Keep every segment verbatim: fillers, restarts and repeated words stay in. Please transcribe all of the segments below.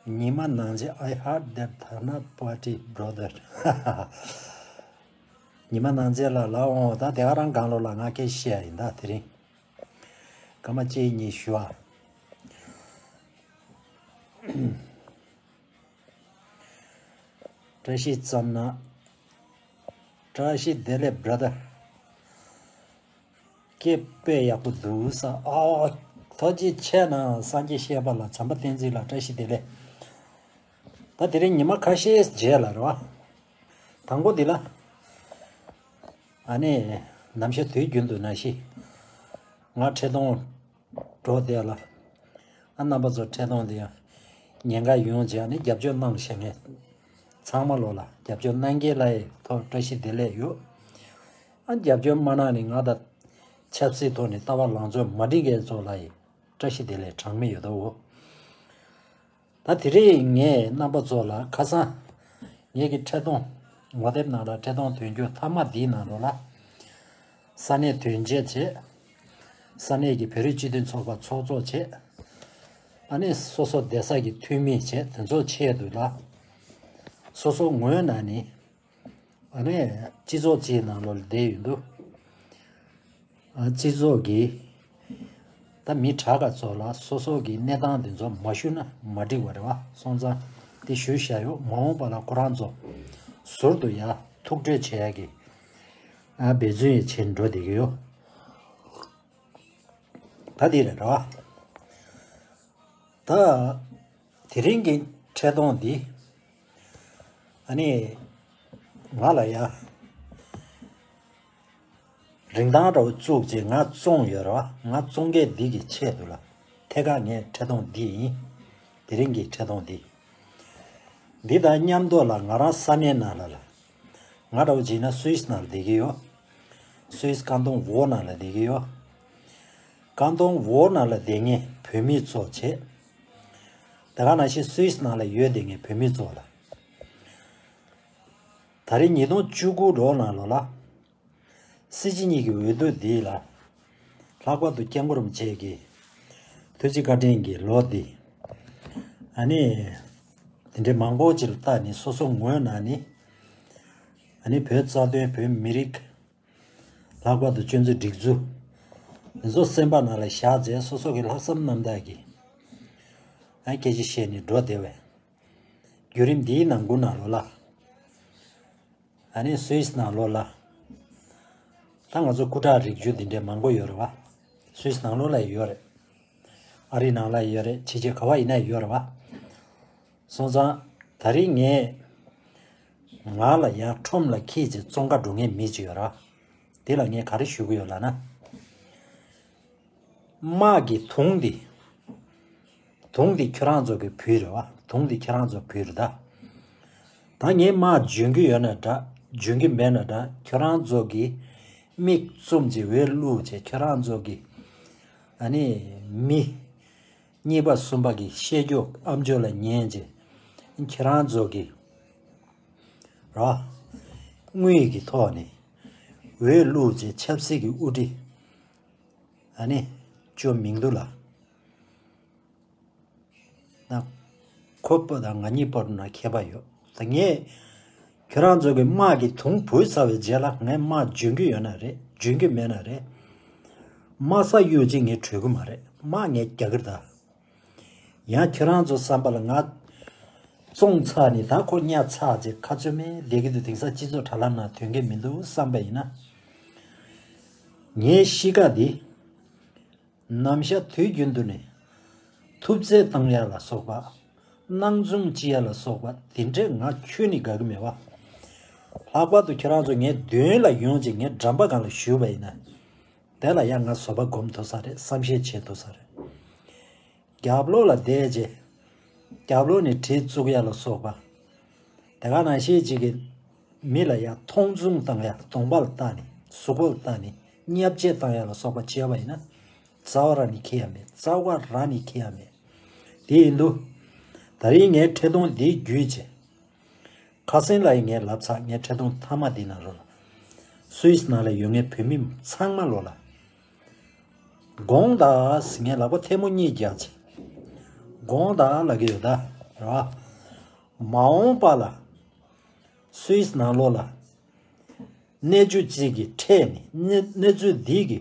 ཉི་མ་ནང་ཆེ། I heard that Dharna party brother. ཉི་མ་ནང་ཆེ་ལ་ལ་འོང་ད་དེ་ག་རང་གང་ལོ་ལ་ང་སྐད་བཤད་ཡིན་ད་དེ་རིང་། སྐར་མ་གཅིག་གཉིས་ཞུ་ཨ། བཀྲ་ཤིས་ཙམ་ན། བཀྲ་ཤིས་བདེ་ལེགས་brother། སྐད་དཔེ་ཡག་པོ་འདུག་ས། ཨོ། ཐུགས་རྗེ་ཆེ་གནང་། སངས་རྒྱས་གཤེགས་པ་ལ་བྱམས་པ་བསྟན་འཛིན་ལ་བཀྲ་ཤིས་བདེ་ལེགས། ད་དེ་རིང་ཉི་མ་ཁ་ཤས་རྗེས་ལ་རེད་བ། དང་པོ་འདི་ལ། ཨ་ནི། ནམ་ཞག་དུས་རྒྱུན་དུ་ནང་བཞིན། ང་འཕྲལ་གཏོང་འགྲོ་བསྡད་ལ། ཨ་རྣམ་པ་ཚོ་འཕྲལ་གཏོང་འདི་ཡང་ཉེན་ཁ་ཡོང་བྱས་ནས་རྒྱབ་སྐྱོར་གནང་བཞག་མཁན་ཚང་མ་ལོ་ལ་རྒྱབ་སྐྱོར་གནང་མཁན་ལ་ཡི་ཐོག་བཀྲ་ཤིས་བདེ་ལེགས་ཡོད། ཨ་རྒྱབ་སྐྱོར་མ་གནང་ནས་ང་དང་ཆབ་སྲིད་ཐོག་ནས་ལྟ་བ་ལངས་ཕྱོགས་མ་འགྲིག་མཁན་ཚོ་ལ་ཡི་བཀྲ་ཤིས་བདེ་ལེགས་གྲངས་མེད་ཡོད་དོ། ད་དེ་རིང་ངས་རྣམ་པ་ཚོ་ལ་ཁ་སང་ངེད་ཀྱི་འཕྲལ་གཏོང་ངོ་དེབ་ནང་ལ་འཕྲལ་གཏོང་དོན་འཁྱོལ་མཐའ་མ་འདིའི་ནང་ལོ་ལ། ས་གནས་དོན་གཅོད་བྱས། ས་གནས་ཀྱི་བོད་རིགས་སྤྱི་མཐུན་ཚོགས་པ་ཚོགས་གཙོ་བྱས། ཨ་ནི་སོ་སོ་སྡོད་ས་ཀྱི་འཐུས་མི་བྱས་དེ་ཚོ་ཆེད་དུ་ལ། སོ་སོ་ངོས་ནས་ནི། ཨ་ནི་སྤྱི་ཚོགས་སྤྱིའི་ནང་ལོ་ལ་བསྡད་ཡོད་འདུག་ཨ་སྤྱི་ཚོགས་ཀྱི། ད་མི་དྲག་ག་ཚོ་ལ་སོ་སོ་གི་གནས་སྟངས་དེ་ཚོ་མ་ཞུ་ན་མ་འགྲིག་པ་རེད་བ། སོང་ཙང་དེ་ཞུ་བཞག་ཡོད། མ་འོངས་པ་ལ་ཁོ་རང་ཚོ་ཟུར་དུ་ཡ་ཐུག་འཕྲད་བྱེད་ཡ་གི་ཨ་འབད་བརྩོན་ཡི་བྱེད་འགྲོ་བསྡད་ཀྱི་ཡོད། ད་དེ་རེད་ར། ད་དེ་རིང་གི་འཕྲལ་གཏོང་འདི་ཨ་ནི་ང་ལ་ཡ། རིན་ཐང་འདྲ་བོ་བཙུགས་རྗེས་ང་བཙོང་ཡོད་རེད་བ། ང་བཙོང་མཁན་འདི་གི་ཆེད་དུ་ལ་ཐད་ཀར་ངའི་འཕྲལ་གཏོང་འདི་ཡིན། དེ་རིང་གི་འཕྲལ་གཏོང་འདི། འདི་དང་མཉམ་དུ་ལ་ང་རང་ས་གནས་ནང་ལ་ལ། ང་འདྲ་བོ་བྱས་ན་སུད་སི་ནང་ལ་བསྡད་ཀྱི་ཡོད། སུད་སི་ཀན་ཏོང་ཝོ་ནང་ལ་བསྡད་ཀྱི་ཡོད། ཀན་ཏོང་ཝོ་ནང་ལ་བསྡད་མཁན་བོད་མི་ཚོ་བྱས། དེ་ག་ནང་བཞིན་སུད་སི་ནང་ལ་ཡོད་བསྡད་མཁན་བོད་མི་ཚོ་ལ། ད་རེས་ཉིས་སྟོང་བཅུ་དགུ་ལོ་ནང་ལོ་ལ། སྲིད་སྤྱི་གཉིས་ཀྱི་འོས་བསྡུ་འདི་ལ། ལྷག་པར་དུ་སྐྱབས་མགོན་རིན་པོ་ཆེ་གི་ཐུགས་རྗེ་བཀའ་དྲིན་གྱི་ལོ་འདི། ཨ་ནི། དེ་འདྲའི་མང་པོ་ཅིག་ལ་བལྟས་ནས་སོ་སོ་ངོས་ནས་ནི། ཨ་ནི་བོད་རྩ་དོན་བོད་མི་རིགས། ལྷག་པར་དུ་སྤྱི་ཚོགས་སྒྲིག་འཛུགས། འདི་ཚོ་སེམས་པ་ནང་ལ་བཞག་རྗེས་སོ་སོ་གི་ལྷག་བསམ་རྣམ་དག་གིས། ཨ་སྐད་ཆ་བཤད་ནས་འགྲོ་བསྡད་པས། བརྒྱུད་རིམ་འདིའི་ནང་ཁུལ་ནང་ལོ་ལ། ཨ་ནི་སུད་སི་ནང་ལོགས་ལ། ད་ང་ཚོ་སྐུ་དྲག་རིགས་རྒྱུད་འདི་འདྲའི་མང་པོ་ཡོད་རེད་བ། སུད་སི་ནང་ལོགས་ལ་ཡོད་རེད། ཨ་རི་ནང་ལ་ཡོད་རེད། ཕྱི་རྒྱལ་ག་བ་ཡིན་ན་ཡོད་རེད་བ། སོང་ཙང་ད་རིང་ངས་ང་ལ་ཡང་ཁྲོམ་ལ་འཁྱེར་བྱས་བཙོང་ག་འགྲོ་མཁན་མི་ཅིག་ཡོད་ར། དེ་ལ་ངས་ག་རེ་ཞུ་གི་ཡོད་ལབ་ན། དམག་གི་དུང་འདི། དུང་འདི་ཁྱོད་རང་ཚོ་གི་བུ་རེད་བ། དུང་འདི་ཁྱོད་རང་ཚོ་བུ་རེད་ད། ད་ངས་དམག་འཇོན་གི་ཡོད་ན་འདྲ། འཇོན་གི་མེད་ན་འདྲ། ཁྱོད་རང་ཚོ་གི་མིག་བཙུམ་བྱས་འོས་བླུགས་བྱས་ཁྱོད་རང་ཚོ་གི་ཨ་ནི་མི་གཉིས་པ་གསུམ་པ་གི་བཤད་རྒྱུ་ཨམ་ཅོག་ལ་ཉན་བྱས་ཁྱོད་རང་ཚོ་གི་ར། དངུལ་གི་ཐོག་ནས་འོས་བླུགས་བྱས་ཆབ་སྲིད་ཀྱི་དབུ་ཁྲིད། ཨ་ནི། ཅོ་མིང་འདུག་ལ། ན། ཁོ་པ་དང་ང་གཉིས་བར་དུ་ན་ཁྱད་པར་ཡོད། ད་ངས། ཁྱོད་རང་ཚོ་གི་དམག་གི་དུང་བུད་ཚར་བའི་རྗེས་ལ་ངས་དམག་འཇོན་གྱི་ཡོད་ན་རེད། འཇོན་གྱི་མེད་ན་རེད། དམག་ས་གཡུག་ཅིག་ངས་གྲོལ་གི་མ་རེད། དམག་ངས་རྒྱག་གི་རེད་ད། ཡང་ཁྱོད་རང་ཚོ་བསམ་པ་ལ་ང་བཙོང་ཚར་ནས་ད་ཁོ་གཉའ་ཚགས་ཅིག་ཁ་ཚོད་མེད་བསྡད་ཀྱི་འདུག་དེང་སང་སྤྱི་ཚོགས་དྲ་ལམ་ནང་ཐོན་གྱི་མི་འདུག་བསམ་པ་ཡིན་ན། ངའི་གཤིས་ཀ་འདི། ནམ་ཞག་དུས་རྒྱུན་དུ་ནས། ཐུབ་ཚོད་བཏང་ཡ་ལ་སོགས་པ། སྣང་ཆུང་བྱེད་ཡ་ལ་སོགས་པ་དེ་འདྲས་ང་ཁྱོན་ནས་དགའ་གི་མེད་པ། ལྷག་པར་དུ་ཁྱེད་རང་ཚོ་ངའི་མདུན་ལ་ཡོང་ཅིག་ངའི་འགྲམ་པ་སྒང་ལ་བཞུགས་པ་ཡིན་ན། དེ་ལ་ཡང་ང་བཟོད་པ་སྒོམ་ཐུབ་ས་རེད། བསམ་ཤེས་བྱེད་ཐུབ་ས་རེད། རྒྱབ་ལོགས་ལ་བསྡད་རྗེས། རྒྱབ་ལོགས་ནས་གྲི་བཙུགས་ཡ་ལ་སོགས་པ། དེ་ག་ནང་བཞིན་ཅིག་གི་མི་ལ་ཡ་མཐོང་ཆུང་བཏང་ཡ་གདོང་པ་ལ་བལྟས་ནས་གཟུགས་པོ་ལ་བལྟས་ནས་བརྙས་བཅོས་བཏང་ཡ་ལ་སོགས་པ་བྱས་པ་ཡིན་ན། རྩ་བ་རང་ནས་འཁྱེར་ཡ་མེད། རྩ་བ་རང་ནས་འཁྱེར་ཡ་མེད། དེ་ཡིན་དུས། ད་རིང་ངའི་འཕྲལ་གཏོང་འདི་བརྒྱུད་བྱས། ཁ་སང་ལ་ཡི་ངས་ལབ་ཚར། ངའི་འཕྲལ་གཏོང་མཐའ་མ་འདི་ནང་ལོགས་ལ། སུད་སི་ནང་ལ་ཡོད་མཁན་བོད་མི་ཚང་མ་ལོགས་ལ། དགོངས་དག་ཟེར་ངས་ལག་པ་ཐལ་མོ་གཉིས་རྒྱག་བྱས། དགོངས་དག་ལབ་ཀྱི་ཡོད་ད། རེད་བ། མ་འོངས་པ་ལ་སུད་སི་ནང་ལོགས་ལ་གནས་ཚུལ་གཅིག་གི་འཕྲད་ནས་གནས་གནས་ཚུལ་འདི་གི་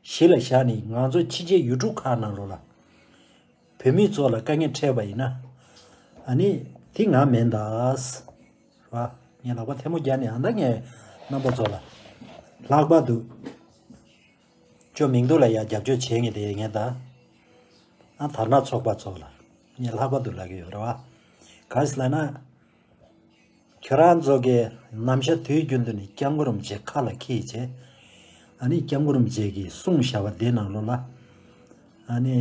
གཞི་ལ་བཞག་ནས་ང་ཚོ་ཕྱི་རྒྱལ་ཡུལ་གྲུ་ཁག་ནང་ལོགས་ལ་བོད་མི་ཚོ་ལ་དཀའ་ངལ་འཕྲད་པ་ཡིན་ན། ཨ་ནི་དེ་ང་མིན་ད། རེད་བ། ངས་ལག་པ་ཐལ་མོ་སྦྱར་ནས་ཨ་ད་ངས་རྣམ་པ་ཚོ་ལ་ལྷག་པར་དུ་ཅོ་མིང་ཐོ་ལ་ཡ་རྒྱབ་སྐྱོར་བྱེད་མཁན་དེ་ངས་ད། ཨ་དར་ནག་ཚོགས་པ་ཚོ་ལ་ངས་ལྷག་པར་དུ་ལབ་ཀྱི་ཡོད་རེད་བ། ག་རེ་ཟེར་ལབ་ན། ཁྱོད་རང་ཚོ་གིས་ནམ་ཞག་དུས་རྒྱུན་དུ་ནི་སྐྱབས་མགོན་རིན་པོ་ཆེ་ཁ་ལ་འཁྱེར་བྱས། ཨ་ནི་སྐྱབས་མགོན་རིན་པོ་ཆེ་གིས་གསུངས་བཞག་པ་དེ་ནང་ལོགས་ལ། ཨ་ནི་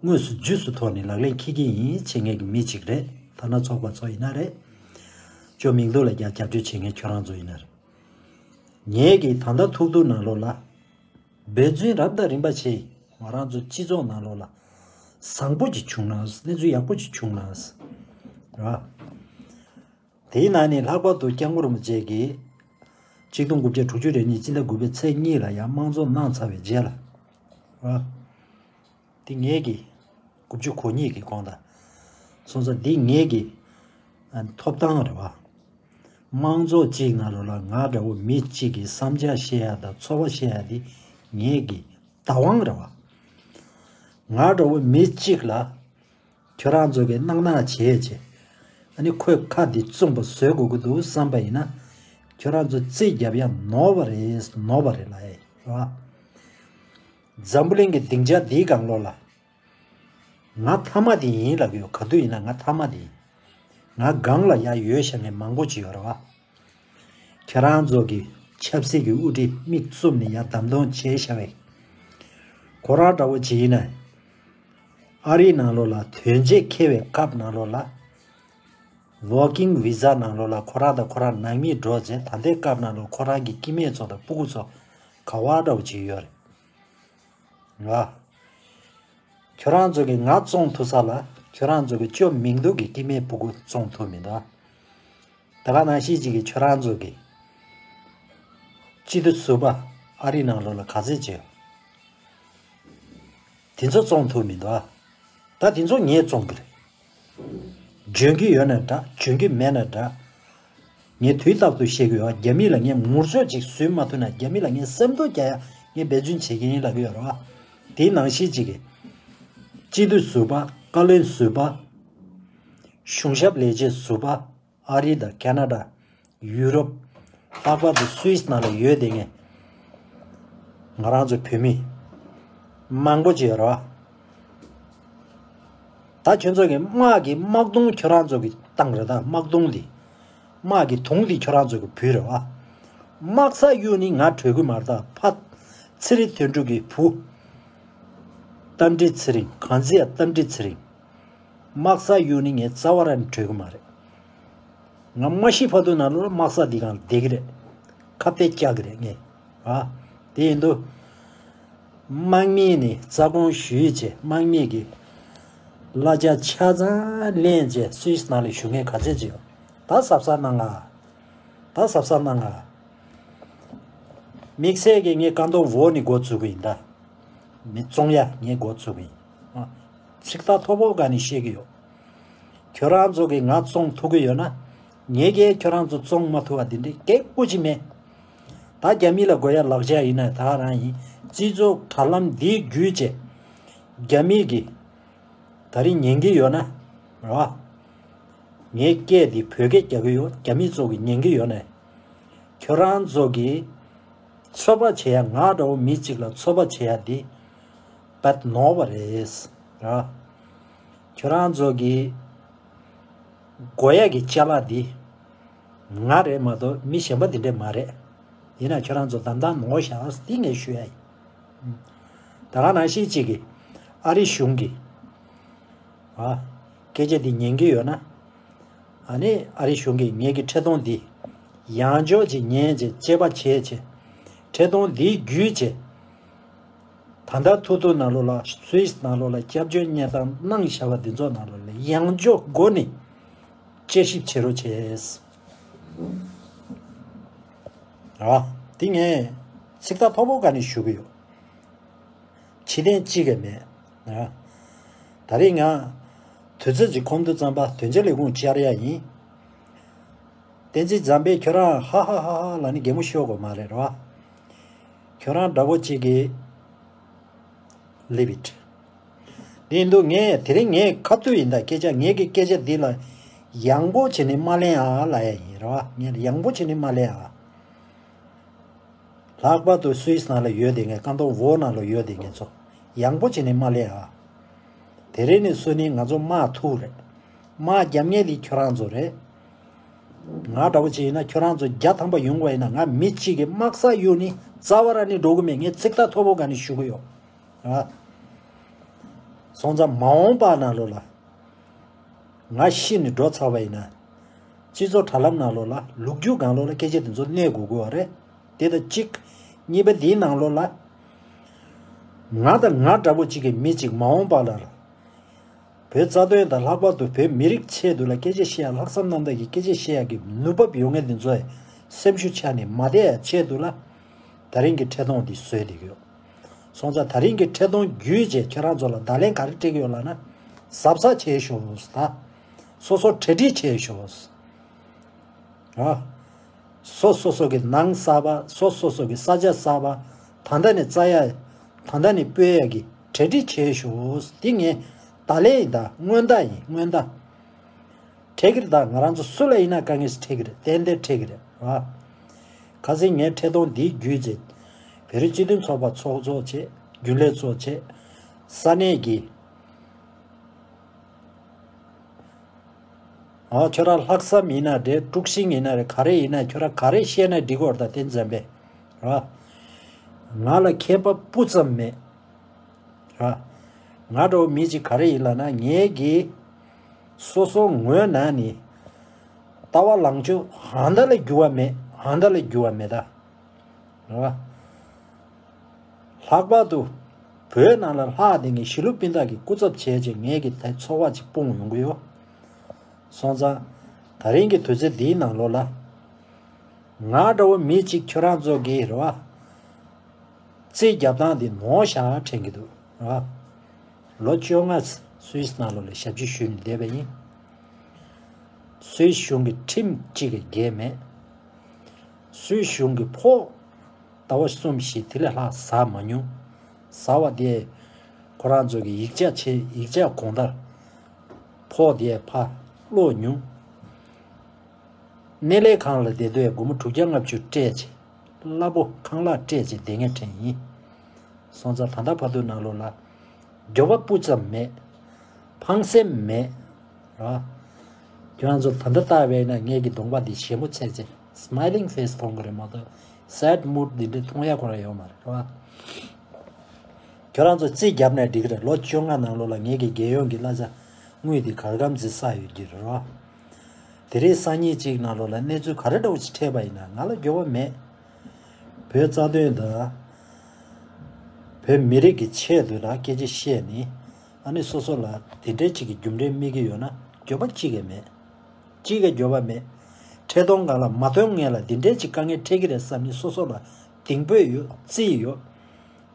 དངོས་སུ་རྒྱུས་སུ་ཐོག་ནས་ལག་ལེན་འཁེལ་གྱི་ཡིན་བྱེད་མཁན་གྱི་མི་གཅིག་རེད། དར་ནག་ཚོགས་པ་ཚོ་ཡིན་ན་རེད། ཅོ་མིང་ཐོ་ལ་རྒྱ་རྒྱབ་སྐྱོར་བྱེད་མཁན་ཁྱོད་རང་ཚོ་ཡིན་ན་རེད། ངས་ཀྱིས་ད་ལྟ་ཐུག་ཐུག་ནང་ལོགས་ལ། འབད་བརྩོན་རབ་དང་རིམ་པ་བྱས། ང་རང་ཚོ་སྤྱི་ཚོགས་ནང་ལོགས་ལ་བཟང་པོ་ཅིག་བྱུང་ན། གནས་ཚུལ་ཡག་པོ་ཅིག་བྱུང་ན། ར། དེའི་ནང་ནས་ལྷག་པར་དུ་སྐྱབས་མགོན་རིན་པོ་ཆེ་གིས་ཆིག་སྟོང་དགུ་བརྒྱ་དྲུག་ཅུ་རེ་གཉིས་སྤྱི་ཟླ་དགུ་པའི་ཚེས་གཉིས་ལ་ཡང་དམངས་གཙོ་གནང་ཚར་བའི་རྗེས་ལ། ར། འདི་ངེད་ཀྱི་དགུ་བཅུ་གོ་གཉིས་ཀྱི་གོང་དང་། སོང་ཙང་འདི་ངེད་ཀྱི་ཐོབ་ཐང་རེད་བ། དམངས་གཙོ་གཅིག་ནང་ལོགས་ལ་ང་འདྲ་བོ་མི་གཅིག་གི་བསམ་འཆར་བཤད་ཡ་དང་ཚོར་བ་བཤད་ཡ་འདི་ངེད་ཀྱི་བདག་དབང་རེད་བ། ང་འདྲ་བོ་མི་གཅིག་ལ་ཁྱོད་རང་ཚོ་གི་གནང་གནང་བྱས་བྱས། ཨ་ནི་ཁོས་ཁ་འདི་བཙུམ་པ་བཟོ་དགོས་ཀྱི་འདུག་བསམ་པ་ཡིན་ན། ཁྱོད་རང་ཚོ་རྩིས་རྒྱབ་ཡ་ནོར་བ་རེད་ནོར་བ་རེད་ལ་ཨེ་རེད་བ། འཛམ་བུ་གླིང་གི་སྡིངས་ཆ་འདིའི་སྒང་ལོགས་ལ། ང་མཐའ་མ་དེ་ཡིན་ལབ་ཀྱི་ཡོད། ག་དུས་ཡིན་ན་ང་མཐའ་མ་དེ་ཡིན། ང་སྒང་ལ་ཡ་ཡོད་ཤག་ངས་མང་པོ་ཅིག་ཡོད་རེད་བ། ཁྱེད་རང་ཚོ་གི་ཆབ་སྲིད་ཀྱི་དབུ་ཁྲིད་མིག་བཙུམ་ནས་ཡ་བདམས་ཐོན་བྱས་ཤག་བས། ཁོ་རང་འདྲ་བོ་ཅིག་ཡིན་ན། ཨ་རིའི་ནང་ལོགས་ལ་དོན་ཆེད་འཁེལ་བའི་སྐབས་ནང་ལོགས་ལ། Working Visa ནང་ལོགས་ལ་ཁོ་རང་དང་ཁོ་རང་ནང་མི་འགྲོ་བྱས་ད་ལྟའི་སྐབས་ནང་ལོགས་ཁོ་རང་གི་སྐྱེ་དམན་ཚོ་དང་སྤུ་གུ་ཚོ་ག་བ་འདྲ་བོ་ཅིག་ཡོད་རེད། ང་། ཁྱོད་རང་ཚོ་གིས་ང་བཙོང་ཐུབ་ས་ལ་ཁྱོད་རང་ཚོ་གི་ཅོ་མིང་ཐོ་གི་སྐྱེ་དམན་སྤུ་གུ་བཙོང་ཐུབ་མི་འདུག་ད་ག་ནང་བཞིན་ཅིག་གིས་ཁྱོད་རང་ཚོ་གི་སྤྱི་འཐུས་ཟུར་པ་ཨ་རི་ནང་ལོགས་ལ་ག་ཚད་ཅིག་ཡོད། དེ་ཚོ་བཙོང་ཐུབ་མི་འདུག་ད་དེ་ཚོ་ངས་བཙོང་གི་རེད། འཇོན་གྱི་ཡོད་ན་འདྲ། འཇོན་གྱི་མེད་ན་འདྲ། ངས་དུས་རྟག་ཏུ་བཤད་ཀྱི་ཡོད། རྒྱ་མི་ལ་ངས་ངུར་སྐྱོག་ཅིག་བཟོས་མ་ཐུབ་ན་རྒྱ་མི་ལ་ངས་སེམས་ཐོག་རྒྱག་ཡ་ངས་འབད་བརྩོན་བྱེད་ཀྱི་ཡིན་ལབ་ཀྱི་ཡོད་རེད་བ། དེའི་ནང་བཞིན་ཅིག་གིས་སྤྱི་འཐུས་ཟུར་པ། བཀའ་བློན་ཟུར་པ། གཞུང་ཞབས་ལས་བྱེད་ཟུར་པ། ཨ་རི་དང་ཁེ་ན་ཌ། ཡུ་རོབ། ལྷག་པར་དུ་སུད་སི་ནང་ལ་ཡོད་བསྡད་མཁན་ང་རང་ཚོ་བོད་མི་མང་པོ་ཅིག་ཡོད་རེད་བ། ད་ཁྱོད་ཚོ་གི་དམག་གི་དམག་དུང་ཁྱོད་རང་ཚོ་གི་བཏང་རེད། ད་དམག་དུང་འདི་དམག་གི་དུང་འདི་ཁྱོད་རང་ཚོ་གི་བུ་རེད་བ། དམག་ས་གཡུག་ནི་ང་གྲོལ་གི་མ་རེད། ད་ཕ་ཚེ་རིང་དོན་གྲུབ་ཀྱི་བུ་རྟ་མགྲིན་ཚེ་རིང་། གང་ཚེ་ཡ་རྟ་མགྲིན་ཚེ་རིང་། དམག་ས་གཡུག་ནི་ངས་རྩ་བ་རང་གྲོལ་གི་མ་རེད། ང་མ་ཤི་བར་དུ་ནང་ལོགས་ལ་དམག་ས་འདི་སྒང་ལ་བསྡད་ཀྱི་རེད། ཁ་གཏད་བཅག་གི་རེད་ངས། ཨ། དེ་ཡིན་དུས། དམག་མིས་ནི་རྩ་དགོངས་ཞུས་བྱས་དམག་མིས་ཀྱི་གླ་ཆ་ཆ་ཚང་ལེན་བྱས་སུད་སི་ནང་ལ་བཞུགས་མཁན་ག་ཚད་ཅིག་ཡོད། ད་གཟབ་གཟབ་གནང་ང་། ད་གཟབ་གཟབ་གནང་ང་། དམིགས་བསལ་གྱི་ངས་ཀ་འདོན་འོག་ནས་འགོ་བཙུགས་ཀྱི་ཡིན་ད། མི་བཙོང་ཡ་ངས་འགོ་བཙུགས་ཡིན། ཨ། ཚིག་ཐག་མཐོ་པོ་ག་ནས་བཤད་ཀྱི་ཡོད། ཁྱོད་རང་ཚོ་གིས་ང་བཙོང་ཐུབ་ཀྱི་ཡོད་ན། ངས་ཀྱིས་ཁྱོད་རང་ཚོ་བཙོང་མ་ཐུབ་པ་འདི་འདྲའི་སྐད་དགུ་ཅིག་མེད། ད་རྒྱ་མི་ལ་དགོས་ཡ་ལག་ཆ་ཡིན་ན་ད་ག་རང་ཡིན། སྤྱི་ཚོགས་དྲ་ལམ་འདི་བརྒྱུད་བྱས། རྒྱ་མི་གིས་ད་རིང་ཉན་གྱི་ཡོད་ན། རེད་བ། ངའི་སྐད་འདི་བོད་སྐད་རྒྱག་གི་ཡོད། རྒྱ་མི་ཚོ་གིས་ཉན་གྱི་ཡོད་ན། ཁྱོད་རང་ཚོ་གིས་ཚོད་དཔག་བྱེད་ཡ། ང་འདྲ་བོ་མི་གཅིག་ལ་ཚོད་དཔག་བྱེད་ཡ་འདི་དཔེ་ནོར་བ་རེད། ར། ཁྱོད་རང་ཚོ་གིས་དགོས་ཡ་གི་ཅ་ལག་འདི་ང་རེད་མ་གཏོགས་མི་གཞན་པ་འདི་འདྲས་མ་རེད། ཡིན་ན་ཁྱོད་རང་ཚོ་དམ་དམ་ནོར་བཞག་འདི་ངས་ཞུ་ཡ་ཡིན། ད་ག་ནང་བཞིན་གཅིག་གིས་ཨ་རི་གཞུང་གིས། ཨ། སྐད་ཆ་འདི་ཉན་གྱི་ཡོད་ན། ཨ་ནི་ཨ་རི་གཞུང་གིས་ངེད་ཀྱི་འཕྲིན་གཏོང་འདི་ཡང་འཇོག་ཅིག་ཉན་བྱས་དཔྱད་པ་བྱས་བྱས། འཕྲིན་གཏོང་འདི་བརྒྱུད་བྱས། ད་ལྟ་ཐུག་ཐུག་ནང་ལོགས་ལ་སུད་སི་ནང་ལོགས་ལ་སྐྱབས་བཅོལ་གནས་སྟངས་གནང་བཞག་པ་འདི་ཚོ་ནང་ལོགས་ལ་ཡང་འཇོག་སྒོ་ནས་དཔྱད་ཞིབ་བྱེད་རོགས་བྱས། ཨ། འདི་ངས་ཚིག་ཐག་མཐོ་པོ་ག་ནས་ཞུ་གི་ཡོད། ཕྱི་རྟེན་གཅིག་གི་མེད། ཨ། ད་རེས་ང་ དུས་ཚོད་ཅིག་ཁོམ་དུས་ཙམ་པ་དོན་གཅོད་ལས་ཁུངས་བཅར་ཡ་ཡིན། བསྟན་འཛིན་འཇམ་དཔལ་ཁྱོད་རང་ཧ་ཧ་ཧ་ཧ་ལ་ནི་གད་མོ་ཤོར་དགོས་མ་རེད་རོ། ཁྱོད་རང་འདྲ་པོ་ཅིག་གིས་leave it། དེ་ཡིན་དུས་ངས་དེ་རིང་ངས་ཁ་ཐུག་ཡིན་ད། སྐད་ཆ་ངས་ཀྱི་སྐད་ཆ་འདི་ལ་ཡང་པོ་བྱས་ནས་མ་ལེན་ཨ་ལབ་ཡ་ཡིན་རོ། ངས་ཡང་པོ་བྱས་ནས་མ་ལེན་ཨ། ལྷག་པར་དུ་སུད་སི་ནང་ལ་ཡོད་དེ་ངས་ཀན་ཏོང་ཝོ་ནང་ལ་ཡོད་དེ་ངས་ཚོ་ཡང་པོ་བྱས་ནས་མ་ལེན་ཨ། དེ་རིང་ནས་སུ་ནི་ང་ཚོ་དམག་ཐུག་རེད། དམག་རྒྱབ་མཁན་དེ་ཁྱོད་རང་ཚོ་རེད། ང་འདྲ་པོ་ཅིག་ཡིན་ན་ཁྱོད་རང་ཚོ་བརྒྱ་ཐམ་པ་ཡོང་བ་ཡིན་ན་ང་མི་གཅིག་གི་དམག་ས་གཡུག་ནི་རྩ་བ་ར་ནི་འགྲོ་གི་མེད། ངས་ཚིག་ཐག་ཐོ་བོ་ག་ནས་ཞུ་གི་ཡོད། ཨ། སོང་ཙང་མ་འོངས་པ་ནང་ལོགས་ལ། ང་ཤི་ནས་འགྲོ་ཚར་བ་ཡིན་ན། སྤྱི་ཚོགས་དྲ་ལམ་ནང་ལོགས་ལ་ལོ་རྒྱུས་སྒང་ལོགས་ལ་སྐད་ཆ་དེ་ཚོ་གནས་དགོས་དགོས་བ་རེད། དེ་དང་གཅིག་གཉིས་པ་འདིའི་ནང་ལོགས་ལ། ང་དང་ང་འདྲ་པོ་གཅིག་གི་མི་གཅིག་མ་འོངས་པ་ལ། བོད་རྩ་དོན་དང་ལྷག་པར་དུ་བོད་མི་རིགས་ཆེད་དུ་ལ་སྐད་ཆ་བཤད་ཡ། ལྷག་བསམ་རྣམ་དག་གི་སྐད་ཆ་བཤད་ཡ་གི་ནུས་བབ་ཡོད་མཁན་དེ་ཚོའི་སེམས་ཤུགས་ཆག་ནས་མ་བསྡད་ཡ་ཆེད་དུ་ལ། ད་རིང་གི་འཕྲིན་གཏོང་འདི་བཟོས་བསྡད་ཀྱི་ཡོད། སོང་ཙང་ད་རིང་གི་འཕྲིན་གཏོང་བརྒྱུད་བྱས་ཁྱེད་རང་ཚོ་ལ་བརྡ་ལན་ག་རེ་སྤྲད་ཀྱི་ཡོད་ལབ་ན། གཟབ་གཟབ་བྱས་ཤོག་ད། སོ་སོ་གྲ་སྒྲིག་བྱས་ཤོག་ཨ། སོ་སོ་སོ་གི་ནང་གསར་པ། སོ་སོ་སོ་གི་ས་ཆ་གསར་པ། ད་ལྟ་ནས་བཙའ་ཡ། ད་ལྟ་ནས་སྤོས་ཡ་གི་གྲ་སྒྲིག་བྱས་ཤོག་འདི་ངས་བརྡ་ལན་ཡིན་ད། སྔོན་བརྡ་ཡིན། སྔོན་བརྡ། འཕྲད་ཀྱི་རེད་ད། ང་རང་ཚོ་སུ་ལ་ཡིན་ན་དཀའ་ངལ་ཞིག་འཕྲད་ཀྱི་རེད། ཏན་ཏན་འཕྲད་ཀྱི་རེད་ར། ཁ་སང་ངས་འཕྲིན་གཏོང་འདིའི་བརྒྱུད་བྱས། བོད་རིགས་སྤྱི་མཐུན་ཚོགས་པ་ཚོགས་གཙོ་བྱས། རྒྱུན་ལས་གཙོ་བྱས། ས་གནས་ཀྱི། ཨོ་ཁྱོད་རང་ལྷག་བསམ་ཡིན་ན་རེད། དཀྲུག་ཤིང་ཡིན་ན་རེད། ག་རེ་ཡིན་ན་ཁྱོད་རང་ག་རེ་བཤད་ན་འགྲིག་གི་རེད་ད། བསྟན་འཛིན་འཇམ་དཔལ་ར། ང་ལ་ཁྱད་པར་སྤུ་ཙམ་མེད། ར། ང་འདྲ་བོ་མི་གཅིག་ག་རེ་ཡིན་ལབ་ན། ངེད་ཀྱིས་སོ་སོ་ངོས་ནས་ནི་ལྟ་བ་ལངས་ཕྱོགས་ཧང་ད་ལ་འགྱུར་བ་མེད། ཧང་ད་ལ་འགྱུར་བ་མེད་ད། ར། ལྷག་པར་དུ་བོད་ནང་ལ་ལྷག་བསྡད་མཁན་གཞིས་ལུས་སྤུན་ཟླ་གི་སྐུ་ཚབ་བྱས་བྱས་ངེད་ཀྱི་དེ་ཚོར་བ་ཅིག་སྤུངས་ཡོང་གི་ཡོད། སོང་ཙང་ད་རིང་གི་དུས་ཚོད་འདིའི་ནང་ལོགས་ལ། ང་འདྲ་བོ་མི་གཅིག་ཁྱོད་རང་ཚོ་གིས་རེད་བ། རྩིས་རྒྱབ་སྟངས་འདི་ནོར་ཤག་དྲན་གྱི་འདུག་ར། ལོ་བཅོ་ལྔ་སུད་སི་ནང་ལོགས་ལ་ཞབས་ཕྱི་ཞུས་ནས་བསྡད་པ་ཡིན། སུད་སི་གཞུང་གི་ཁྲིམས་གཅིག་གི་འགལ་མེད། སུད་སི་གཞུང་གི་ཕོགས་ཟླ་བ་གསུམ་བཞི་དེ་ལས་ལྷག་ཟ་མ་མྱོང་། ཟ་བ་དེ་ཁོ་རང་ཚོ་གི་ཡིག་ཆ་ཆེ། ཡིག་ཆ་གོང་ལྟར་ཕོགས་དེ་ཕར་སློག་མྱོང་། སྣེ་ལེན་ཁང་ལ་བསྡད་དུས་སྒོར་མོ་དྲུག་བརྒྱ་ལྔ་བཅུ་སྤྲད་བྱས། གླ་ཕོགས་ཁང་གླ་སྤྲད་བྱས་བསྡད་མཁན་དྲན་ཡིན། སོང་ཙང་ད་ལྟ་བར་དུ་ནང་ལོགས་ལ་འགྱོད་པ་སྤུ་ཙམ་མེད། ཕངས་སེམས་མེད། ར། ཁྱོད་རང་ཚོ་ད་ལྟ་ལྟ་བས་ན་ངེད་ཀྱི་གདོང་པ་འདི་ཞེ་མོ་ཚེག་ཚེག་སི་མའི་ལིང་ཕེ་སི་མཐོང་གི་རེད་མ་གཏོགས་སེཌ་མུཌ་འདི་འདྲ་མཐོང་ཡ་ཁོ་རང་ཡོད་མ་རེད་ར། ཁྱོད་རང་ཚོ་རྩིས་བརྒྱབ་ནས་འགྲིག་གི་རེད། ལོ་བཅོ་ལྔ་ནང་ལོགས་ལ་ངེད་ཀྱི་རྒྱལ་ཡོངས་ཀྱི་གླ་ཆ་དངུལ་འདི་ག་རེ་གམ་ཙི་བསགས་ཡོད་ཀྱི་རེད་ར། དེ་རིང་སང་ཉིན་གཅིག་ནང་ལོགས་ལ་གནས་ཚུལ་ག་རེ་འདྲ་བོ་ཞིག་འཕྲད་པ་ཡིན་ན་ང་ལ་འགྱོད་པ་མེད། བོད་རྩ་དོན་དང་། བོད་མི་རིགས་ཀྱི་ཆེད་དུ་ལ་སྐད་ཆ་བཤད་ནི། ཨ་ནི་སོ་སོ་ལ་དེ་འདྲའི་ཅིག་གི་རྒྱུ་འབྲས་དམིགས་ཀྱི་ཡོད་ན་འགྱོད་པ་གཅིག་ཀྱང་མེད། གཅིག་ཀྱང་འགྱོད་པ་མེད། འཕྲིན་གཏོང་སྒང་ལ་མ་ཐོན་སྔོན་ལ་འདི་འདྲའི་ཅིག་དཀའ་ངལ་འཕྲད་ཀྱི་རེད་བསམ་ནི་སོ་སོ་ལ་གདེང་སྤོབས་ཡོད། རྩིས་ཡོད།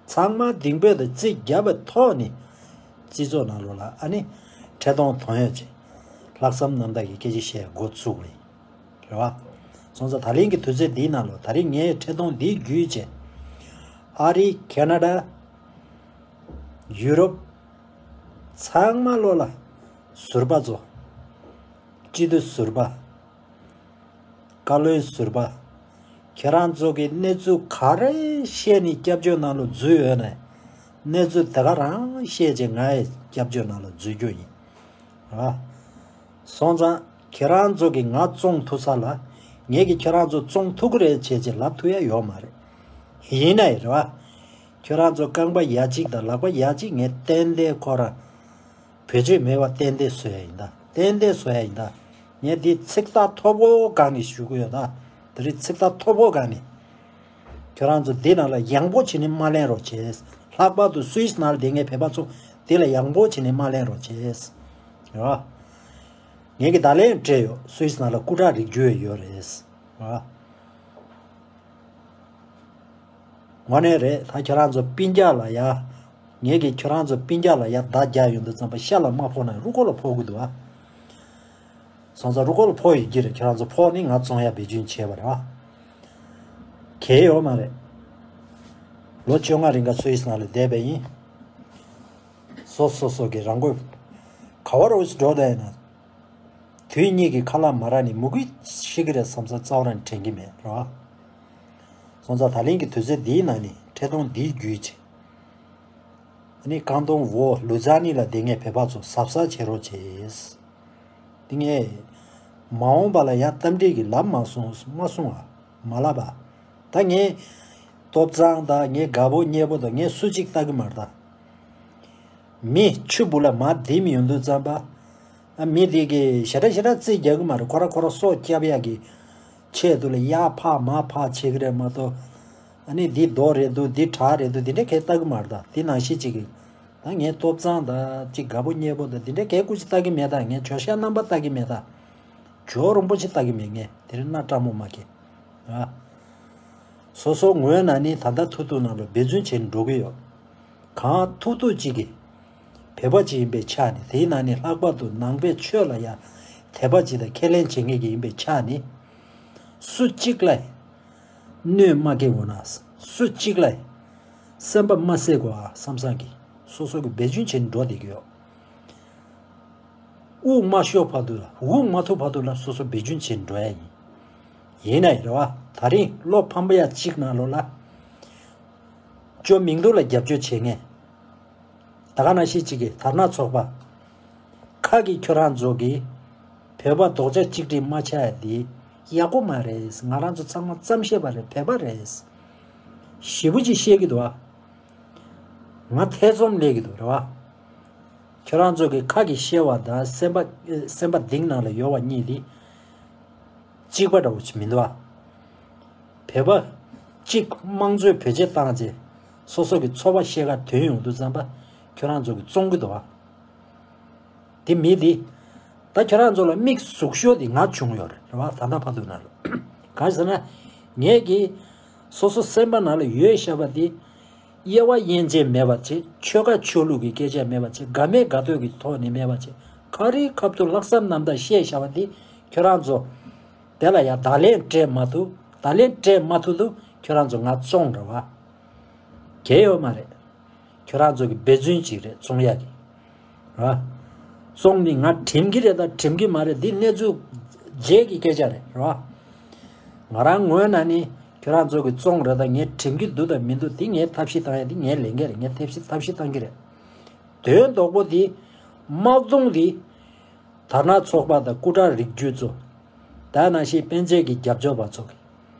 ཚང་མ་གདེང་སྤོབས་དང་རྩིས་བརྒྱབ་པའི་ཐོག་ནས་སྤྱི་ཚོགས་ནང་ལོགས་ལ་ཨ་ནི་འཕྲིན་གཏོང་དོན་ཡོད་ཅིག་ལྷག་བསམ་རྣམ་དག་གི་སྐད་ཆ་བཤད་འགོ་བཙུགས་པ་ཡིན། རེད་བ། སོང་ཙང་ད་རིང་གི་དུས་ཚོད་འདིའི་ནང་ལོགས་ད་རིང་ངའི་འཕྲིན་གཏོང་འདི་བརྒྱུད་བྱས། ཨ་རི། ཁེ་ན་ཌ། ཡུ་རོབ། ཚང་མ་ལོགས་ལ་ཟུར་པ་ཚོ། སྤྱི་འཐུས་ཟུར་པ། བཀའ་བློན་ཟུར་པ། ཁྱེད་རང་ཚོ་གི་གནས་ཚུལ་ག་རེ་བཤད་ནས་སྐྱབས་བཅོལ་ནང་ལ་འཛུལ་ཡོད་ན། གནས་ཚུལ་དེ་ག་རང་བཤད་བྱས་ང་ཡི་སྐྱབས་བཅོལ་ནང་ལ་འཛུལ་རྒྱུ་ཡིན། ར། སོང་ཙང་ཁྱེད་རང་ཚོ་གིས་ང་བཙོང་ཐུབ་ས་ལ། ངས་ཀྱིས་ཁྱེད་རང་ཚོ་བཙོང་ཐུབ་ཀྱི་རེད་བྱས་བྱས་ལབ་ཐུབ་ཡ་ཡོད་མ་རེད། ཡིན་ནའི་རེད་བ། ཁྱེད་རང་ཚོ་རྐང་པ་ཡ་གཅིག་དང་ལག་པ་ཡ་གཅིག་ངས་ཏན་ཏན་ཁོ་རང་། བེད་སྤྱོད་མེད་པ་ཏན་ཏན་བཟོ་ཡ་ཡིན་ད། ཏན་ཏན་བཟོ་ཡ་ཡིན་ད། ངས་འདི་ཚིག་ཐག་ཐོ་བོ་སྒང་ནས་ཞུ་གི་ཡོད་ད། དེ་རིང་ཚིག་ཐག་ཐོ་བོ་སྒང་ནས། ཁྱོད་རང་ཚོ་འདི་ནང་ལ་ཡང་པོ་བྱས་ནས་མ་ལེན་རོགས་བྱས། ལྷག་པར་དུ་སུད་སི་ནང་ལ་བསྡད་མཁན་བོད་པ་ཚོ་འདི་ལ་ཡང་པོ་བྱས་ནས་མ་ལེན་རོགས་བྱས། ར། ངས་ཀྱི་བརྡ་ལན་སྤྲད་ཡོད། སུད་སི་ནང་ལ་སྐུ་དྲག་རིགས་རྒྱུ་ཡོད་རེད། ར། དངོས་གནས་རེད། ད་ཁྱེད་རང་ཚོ་སྤུན་ཀྱག་ལ་ཡ། ངས་ཀྱིས་ཁྱོད་རང་ཚོ་སྤུན་ཀྱག་ལ་ཡར་བརྡ་རྒྱག་ཡོང་དུས་ཙམ་པ་ཤ་ལ་མ་ཕོག་ན་རུས་ཁོག་ལ་ཕོག་གི་འདུག་ཨ། སོང་ཙང་རུས་ཁོག་ལ་ཕོག་ཡོད་ཀྱི་རེད། ཁྱོད་རང་ཚོ་ཕོག་ནི་ང་བཙོང་ཡ་འབད་བརྩོན་བྱས་པ་རེད་བ། གལ་ཡོད་མ་རེད། ལོ་བཅོ་ལྔ་རིང་ག་སུད་སི་ནང་ལ་བསྡད་པ་ཡིན། སོ་སོ་སོ་གི་རང་མགོ་ག་བར་འོས་འགྲོ་བསྡད་ཡིན་ན། དུས་གཉིས་ཀྱི་ཁ་ལག་མ་རག་ནི་མུ་གུ་ཤི་གི་རེད་བསམ་ས་རྩ་བ་རང་དྲན་གི་མེད་རེད་བ། སོང་ཙང་ད་ལན་གྱི་དུས་ཚོད་འདིའི་ནང་ནས་འཕྲིན་གཏོང་འདིའི་བརྒྱུད་བྱས། ཨ་ནི་ཀན་ཏུང་ཝོ་ལུ་ཛ་ནི་ལ་བསྡད་མཁན་བོད་པ་ཚོ་གཟབ་གཟབ་བྱེད་རོགས་བྱས། དེ་ངས་མ་འོངས་པ་ལ་ཡ་རྟ་མགྲིན་གྱི་ལབ་མ་སོང་མ་སོང་བ་མ་ལབ་པ། ད་ངས་ཏོབ་ཙང་དང་ངས་དགའ་པོ་མཉེས་པོ་དང་ངས་སུ་གཅིག་ལྟ་གི་མ་རེད་ད། མི་ཆུ་བུ་ལ་མ་ལྡེམ་ཡོང་དུས་ཙམ་པ། ཨ་མི་དེ་གི་ཞེ་དྲག་ཞེ་དྲག་རྩིས་རྒྱག་གི་མ་རེད། ཁོ་ར་ཁོ་ར་སྲོག་སྐྱབས་ཡག་གི་ཆེད་དུ་ལ་ཡར་འཕག་མར་འཕག་བྱེད་ཀྱི་རེད་མ་གཏོགས། ཨ་ནི་འདི་རྡོ་རེད་འདུག་འདི་བྲག་རེད་འདུག་འདི་འདྲ་གས་ལྟ་གི་མ་རེད་ད། དེ་ནང་བཞིན་གཅིག་གི། ད་ངས་ཏོབ་ཙང་ད་གཅིག་དགའ་པོ་མཉེས་པོ་ད་འདི་འདྲ་གས་སྐུ་ཅི་ལྟ་གི་མེད་ད། ངས་ཇོ་ཤ་རྣམ་པ་ལྟ་གི་མེད་ད། ཇོ་རིན་པོ་ཆེ་ལྟ་གི་མེད། ངས་དེ་རིང་སྣ་སྐྲ་མོ་མ་སྐྱེ། ཨ། སོ་སོ་ངོས་ནས་ནི་ད་ལྟ་ཐུག་ཐུག་ནང་ལ་འབད་བརྩོན་བྱས་ནས་འགྲོ་གི་ཡོད། གང་ཐུག་ཐུག་ཅིག་གིས་བོད་པ་ཅིག་ཡིན་པའི་ཆ་ནས། དེའི་ནང་ནས་ལྷག་པར་དུ་ནང་པའི་ཆོས་ལ་ཡང་དད་པ་ཅིག་དང་ཁས་ལེན་བྱེད་མཁན་ཅིག་ཡིན་པའི་ཆ་ནས། སུ་གཅིག་ལ་གནོད་མ་སྐྱེལ་དགོས་ན། སུ་གཅིག་ལ་སེམས་པ་མ་བསད་དགོས་ཨ་བསམ་བསམ་གྱིས་སོ་སོ་གི་འབད་བརྩོན་བྱས་ནས་འགྲོ་བསྡད་ཀྱི་ཡོད། དབུགས་མ་ཤོར་བར་དུ་ལ་དབུགས་མ་ཐུག་བར་དུ་ལ་སོ་སོ་འབད་བརྩོན་བྱས་འགྲོ་ཡ་ཡིན། ཡིན་ན་ཡིན་རེད་བ། ད་རིང་བློ་ཕམ་པ་ཡ་གཅིག་ནང་ལོགས་ལ། ཇོ་མིང་ཐོག་ལ་རྒྱབ་སྐྱོར་བྱེད་མཁན། ད་ག་ནང་བཞིན་གཅིག་གི་དར་ནག་ཚོགས་པ། ཁ་གི་ཁྱོད་རང་ཚོ་གི་བོད་པ་རྡོག་རྩ་གཅིག་སྒྲིལ་མ་ཆགས་ཡ་འདི་ཡག་པོ་མ་རེད། ང་རང་ཚོ་ཚང་མ་ཙམ་ཤེས་པ་རེད། བོད་པ་རེད། ཞེ་པོ་ཅིག་བཤད་ཀྱི་འདུག་ཨ། ང་ཐེ་ཚོམ་སླེབས་ཀྱི་འདུག་རེད་བ། ཁྱོད་རང་ཚོ་གི་ཁ་གི་བཤད་པ་དང་སེམས་པ་སེམས་པ་གཏིང་ནང་ལ་ཡོད་པ་གཉིས་དེ་གཅིག་པ་འདྲ་བོ་ཅིག་མི་འདུག་ཨ། བོད་པ་གཅིག་དམངས་གཙོའི་བེད་སྤྱོད་བཏང་རྗེས་སོ་སོ་གི་ཚོར་བ་བཤད་ག་དོན་ཡོང་དུས་ཙམ་པ་ཁྱོད་རང་ཚོ་གི་བཙོང་གི་འདུག་ཨ། དེ་མི་དེ། ད་ཁྱོད་རང་ཚོ་ལ་མིག་ཟུག་ཤོས་དེ་ང་བྱུང་ཡོད་རེད་རེད་བ། ད་ལྟ་བར་དུ་ན་རེད། གང་ཟེར་ན། ངས་ཀྱི་སོ་སོ་སེམས་པ་ནང་ལ་ཡོད་བཞག་པ་དེ། དབྱེ་བ་དབྱེ་འབྱེད་མེད་པ་བྱས། ཆོལ་ཁ་ཆོས་ལུགས་ཀྱི་སྐད་ཆ་མེད་པ་བྱས། དགའ་མེད་དགའ་འདོད་ཀྱི་ཐོག་ནས་མེད་པ་བྱས། ག་རེའི་ཁ་ཐུག་ལྷག་བསམ་རྣམ་དག་བཤད་བཞག་པ་དེ་ཁྱོད་རང་ཚོ། དེ་ལ་ཡང་བརྡ་ལན་སྤྲད་མ་ཐུབ། བརྡ་ལན་སྤྲད་མ་ཐུབ་དུས་ཁྱོད་རང་ཚོ་ང་བཙོང་རེད་བ། གལ་ཡོད་མ་རེད། ཁྱོད་རང་ཚོ་གི་འབད་བརྩོན་ཅིག་རེད་བཙོང་ཡག་གི། ར། བཙོང་ནི་ང་དྲན་གི་རེད་ད་དྲན་གི་མ་རེད། འདི་གནས་ཚུལ་རྗེས་ཀྱི་སྐད་ཆ་རེད་ར། ང་རང་ངོས་ནས་ནི་ཁྱོད་རང་ཚོ་གི་བཙོང་རེད་ད་ངས་དྲན་གི་འདུག་ད་མི་འདུག་འདི་ངས་ཐབས་ཤེས་བཏང་ཡ་འདི་ངའི་ལས་འགན་རེད། ངས་ཐབས་ཤེས་ཐབས་ཤེས་བཏང་གི་རེད། དོན་དག་པོ་འདི། དམག་དོང་འདི། དར་ནག་ཚོགས་པ་དང་སྐུ་དྲག་རིགས་རྒྱུད་ཚོ། ད་ནང་བཞིན་པཎ་ཆེན་གྱི་རྒྱབ་སྐྱོར་བ་ཚོ་གིས།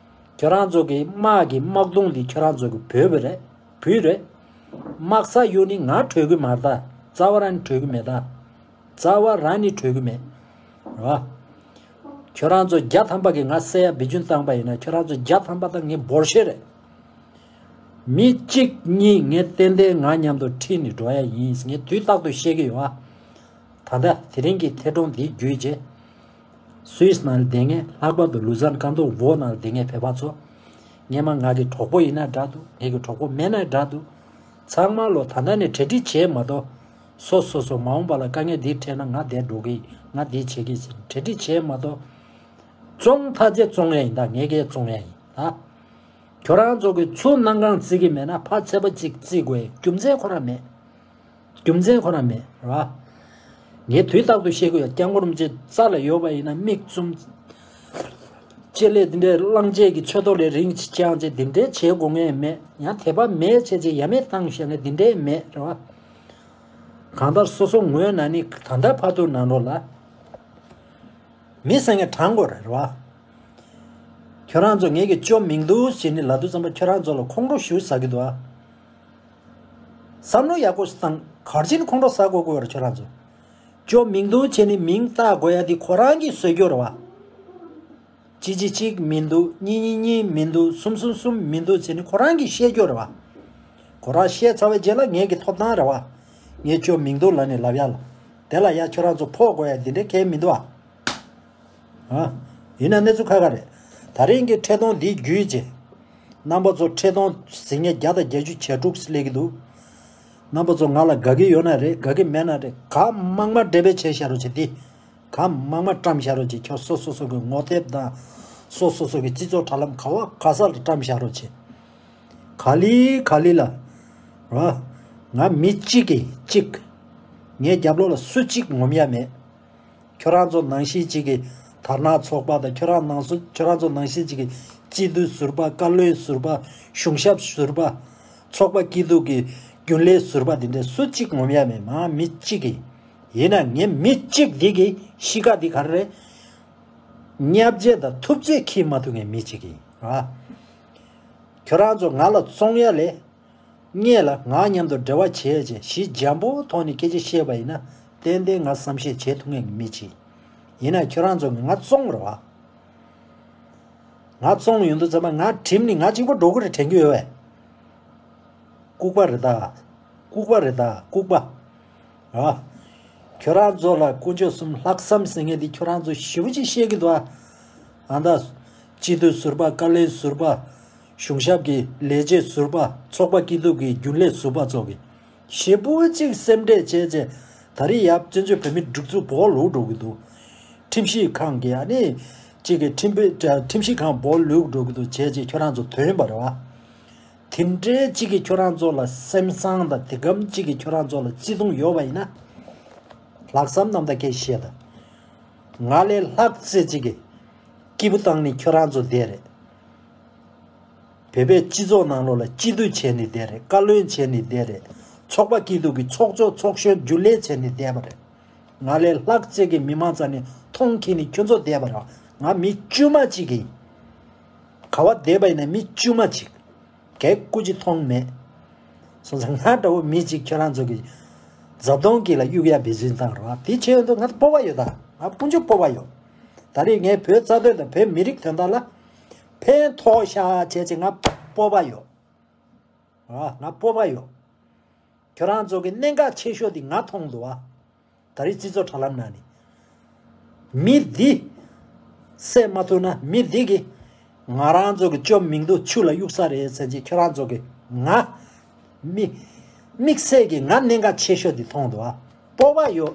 ཁྱོད་རང་ཚོ་གི་དམག་གི་དམག་དོང་འདི་ཁྱོད་རང་ཚོ་གི་བོད་པ་རེད། བུ་རེད། དམག་ས་གཡུག་ནི་ང་གྲོལ་གི་མ་རེད་ད། རྩ་བ་རང་ནི་གྲོལ་གི་མེད་ད། རྩ་བ་རང་ནི་གྲོལ་གི་མེད། རེད་བ། ཁྱོད་རང་ཚོ་བརྒྱ་ཐམ་པ་གིས་ང་བསད་ཡ་འབད་བརྩོན་བཏང་པ་ཡིན་ན་ཁྱོད་རང་ཚོ་བརྒྱ་ཐམ་པ་དང་ངའི་འབོར་ཤེས་རེད། མི་གཅིག་གཉིས་ངས་ཏན་ཏན་ང་མཉམ་དུ་ཁྲིད་ནས་འགྲོ་ཡ་ཡིན་ངས་དུས་རྟག་ཏུ་བཤད་ཀྱི་ཡོད་ཨ། ད་ལྟ་དེ་རིང་གི་ཐད་གཏོང་འདི་བརྒྱུད་རྗེས། སུད་སི་ནང་ལ་བསྡད་མཁན་ལྷག་པར་དུ་ལུ་ཛན་ཀན་ཏུང་ཝོ་ནང་ལ་བསྡད་མཁན་བོད་པ་ཚོ། སྔས་མ་ང་གི་གྲོགས་པོ་ཡིན་ན་འདྲ་འདུག་ངེད་ཀྱི་གྲོགས་པོ་མེད་ན་འདྲ་འདུག་ཚང་མ་ལོ་ད་ལྟ་ནས་གྲ་སྒྲིག་བྱས་མ་གཏོགས། སོ་སོ་སོ་མ་འོངས་པ་ལ་དཀའ་ངལ་འདི་འཕྲད་ན་ང་བསྡད་འགྲོ་གི་ང་འདི་བྱེད་ཀྱི་ཟེར་གྲ་སྒྲིག་བྱས་མ་གཏོགས། བཙོང་ཐག་ཆོད་བཙོང་ཡ་ཡིན་ད་ངེད་ཀྱིས་བཙོང་ཡ་ཡིན་ད། ཁྱོད་རང་ཚོ་གི་ཚུར་གནང་གང་བརྩི་གི་མེད་ན་ཕར་ཚད་པ་གཅིག་བརྩི་དགོས་རྒྱུ་མཚན་ཁོ་རང་མེད། རྒྱུ་མཚན་ཁོ་རང་མེད་རེད་བ། ངས་དུས་རྟག་ཏུ་བཤད་ཀྱི་ཡོད། སྐྱབས་མགོན་རིན་པོ་ཆེ་རྩ་ལ་ཡོད་པ་ཡིན་ན་མིག་བཙུམ། ལྕེ་ལས་འདི་འདྲའི་གླང་ཆེན་གྱི་མཆུ་ཏོ་ལས་རིང་ཅིག་བཅངས་བྱས་འདི་འདྲའི་བྱེད་དགོས་ངེས་མེད། ཡང་དད་པ་མེད་བྱས་བྱས་ཡ་མེད་བཏང་བཞག་ངས་འདི་འདྲའི་མེད་རེད་བ། གང་ལྟར་སོ་སོ་ངོས་ནས་ནི་ད་ལྟ་བར་དུ་ནང་ལོགས་ལ། མི་ཟེར་མཁན་དྲང་པོ་རེད་རེད་བ། ཁྱོད་རང་ཚོ་ངེད་ཀྱི་ཅོ་མིང་འདུག་ཟེར་ནས་ལབ་དུས་ཙམ་པ་ཁྱོད་རང་ཚོ་ལ་ཁོང་ཁྲོ་ཞེ་པོ་ཟ་གི་འདུག་ཨ། བསམ་བློ་ཡག་པོ་ཞིག་བཏང་ག་རེ་བྱས་ནས་ཁོང་ཁྲོ་ཟ་དགོས་དགོས་རེད་ཁྱོད་རང་ཚོ། ཅོ་མིང་འདུག་བྱས་ནས་མིང་བཏགས་དགོས་ཡ་དེ་ཁོ་རང་གིས་བཟོས་རྒྱུ་རེད་བ། གཅིག་གཅིག་གཅིག་མི་འདུག་གཉིས་གཉིས་གཉིས་མི་འདུག་གསུམ་གསུམ་གསུམ་མི་འདུག་ཟེར་ནས་ཁོ་རང་གིས་བཤད་རྒྱུ་རེད་བ། ཁོ་རང་བཤད་ཚར་བའི་རྗེས་ལ་ངེད་ཀྱི་ཐོབ་ཐང་རེད་བ། ངས་ཅོ་མིང་འདུག་ལབ་ནས་ལབ་ཡ་ལ། དེ་ལ་ཡ་ཁྱོད་རང་ཚོ་ཕོག་དགོས་ཡ་འདི་འདྲའི་གལ་མི་འདུག་ཨ། ཨ། ཡིན་ན་གནས་ཚུལ་ཁག་ཁག་རེད། ད་རིང་གི་འཕྲིན་གཏོང་འདི་བརྒྱུད་རྗེས། རྣམ་པ་ཚོ་འཕྲིན་གཏོང་ཟིན་ངེས་བརྒྱ་དང་བརྒྱད་ཅུ་གྱ་དྲུག་སླེབས་ཀྱི་འདུག་རྣམ་པ་ཚོ་ང་ལ་དགའ་གི་ཡོད་ན་རེད། དགའ་གི་མེད་ན་རེད། གང་མང་མང་འགྲེམས་སྤེལ་བྱས་བཞག་རོགས་བྱེད་དེ། གང་མང་མང་བཀྲམ་བཞག་རོགས་བྱེད། ཁྱོད་སོ་སོ་སོ་གི་ངོ་དེབ་དང་། སོ་སོ་སོ་གི་སྤྱི་ཚོགས་དྲ་ལམ་ག་བ་ག་ས་ལ་བཀྲམ་བཞག་རོགས་བྱེད། ག་ལེ་ག་ལེ་ལ། ར། ང་མི་གཅིག་གིས་གཅིག་ངའི་རྒྱབ་ལོགས་ལ་སུ་གཅིག་ངོམ་ཡ་མེད། ཁྱོད་རང་ཚོ་ནང་བཞིན་གཅིག་གི་དར་ནག་ཚོགས་པ་དང་། ཁྱོད་རང་ནང་སུ། ཁྱོད་རང་ཚོ་ནང་བཞིན་གཅིག་གི་སྤྱི་འཐུས་ཟུར་པ། བཀའ་བློན་ཟུར་པ། གཞུང་ཞབས་ཟུར་པ། ཚོགས་པ་སྐྱིད་སྡུག་གི་རྒྱུན་ལས་ཟུར་པ་དེ་འདྲས་སུ་གཅིག་ངོམ་ཡ་མེད། མ་མི་གཅིག་གིས། ཡིན་ན་ངའི་མི་གཅིག་འདི་གི་གཤིས་ཀ་འདི་ག་རེ་རེད། བརྙས་བཅོས་དང་ཐུབ་ཚོད་འཁྱེར་མ་ཐུབ་མཁན་མི་གཅིག་གིས། ར། ཁྱོད་རང་ཚོ་ང་ལ་བཙོང་ཡ་ལས། སྔོན་ལ་ང་མཉམ་དུ་འབྲེལ་བ་བྱས་བྱས་ཞི་འཇམ་པོ་ཐོག་ནས་སྐད་ཆ་བཤད་པ་ཡིན་ན། ཏན་ཏན་ང་བསམ་ཤེས་བྱེད་ཐུབ་མཁན་གྱི་མི་གཅིག་ཡིན་ན་ཁྱོད་རང་ཚོ་ང་བཙོང་རེད་བ། ང་བཙོང་ཡོང་དུས་ཙམ་པ་ང་ཁྲིམས་ནི་ང་གཅིག་པོ་འགྲོ་གི་རེད་དྲན་གྱི་ཡོད་པས། ལྐུགས་པ་རེད་ད། ལྐུགས་པ་རེད་ད། ལྐུགས་པ། ཨ། ཁྱོད་རང་ཚོ་ལ་དཀོན་མཆོག་གསུམ་ལྷག་བསམ་ཟེར་མཁན་འདི་ཁྱོད་རང་ཚོ་ཞེ་པོ་ཅིག་བཤད་ཀྱི་འདུག་ཨ། ཨ་ད། སྤྱི་འཐུས་ཟུར་པ། བཀའ་བློན་ཟུར་པ། གཞུང་ཞབས་ཀྱི་ལས་བྱེད་ཟུར་པ། ཚོགས་པ་སྐྱིད་སྡུག་གི་རྒྱུན་ལས་ཟུར་པ་ཚོ་གིས་ཞེ་པོ་ཅིག་སེམས་ཁྲལ་བྱས་བྱས། ད་རེས་ཡབ་བཙན་བྱོལ་བོད་མིའི་སྒྲིག་འཛུགས་བོགས་ལུག་འགྲོ་གི་འདུག་ཁྲིམས་ཞིབ་ཁང་གི་ཨ་ནི། གཅིག་གི་ཁྲིམས་དཔོན། ཁྲིམས་ཞིབ་ཁང་བོགས་ལུག་འགྲོ་གི་འདུག་བྱས་བྱས་ཁྱོད་རང་ཚོ་ཐོན་པ་རེད་བ། དེ་འདྲའི་གཅིག་གིས་ཁྱོད་རང་ཚོ་ལ་སེམས་བཟང་དང་། དེ་གམ་གཅིག་གིས་ཁྱོད་རང་ཚོ་ལ་བརྩེ་དུང་ཡོད་པ་ཡིན་ན། ལྷག་བསམ་རྣམ་དག་གིས་བཤད་དང་། ང་ལས་ལྷག་ཙེ་གཅིག་གིས་སྐྱིད་པོ་བཏང་ནི་ཁྱོད་རང་ཚོ་དེ་རེད། བོད་པའི་སྤྱི་ཚོགས་ནང་ལོགས་ལ་སྤྱི་འཐུས་བྱས་ནི་དེ་རེད། བཀའ་བློན་བྱས་ནི་དེ་རེད། ཚོགས་པ་སྐྱིད་སྡུག་གི་ཚོགས་གཙོ་ཚོགས་གཞོན་རྒྱུན་ལས་བྱས་ནི་དེ་པ་རེད། ང་ལས་ལྷག་ཙེ་གིས་མི་མང་རྩ་ནས་མཐོང་མཁན་ནི་ཁྱོད་ཚོ་དེ་པ་རེད། ང་མི་དཀྱུས་མ་གཅིག་གིས། ག་བ་བསྡད་པ་ཡིན་ན་མི་དཀྱུས་མ་གཅིག་གའི་སྐུ་མཁྱེན་མཐོང་མེད། སོང་ཙང་ང་འདྲ་བོ་མི་གཅིག་ཁྱོད་རང་ཚོ་གི་རྫབ་དོང་གི་ལ་གཡུག་ཡ་འབད་བརྩོན་བཏང་རོགས། དེ་བྱས་ཡོང་དུས་ང་སྤོབས་པ་ཡོད་ད། ང་དཀོན་མཆོག་སྤོབས་པ་ཡོད། ད་རེས་ངས་བོད་རྩ་དོན་དང་བོད་མི་རིགས་དོན་དག་ལ་ཕན་ཐོགས་ཤག་བྱས་བྱས་ང་སྤོབས་པ་ཡོད། ཨ། ང་སྤོབས་པ་ཡོད། ཁྱོད་རང་ཚོ་གི་གནད་འགག་ཆེ་ཤོས་དེ་ང་མཐོང་འདུག་ཨ། ད་རེས་སྤྱི་ཚོགས་དྲ་ལམ་ནང་ནས། མི་འདི་བསད་མ་ཐུབ་ན་མི་འདི་གིས་ང་རང་ཚོ་གི་ཅོ་མིང་དུ་ཆུ་ལ་གཡུག་ས་རེད་ཟེར་གྱི་ཁྱོད་རང་ཚོ་གི་ང་མི་དམིགས་བསལ་གྱི་ང་གནད་འགག་ཆེ་ཤོས་འདི་མཐོང་འདུག་ཨ། སྤོབས་པ་ཡོད།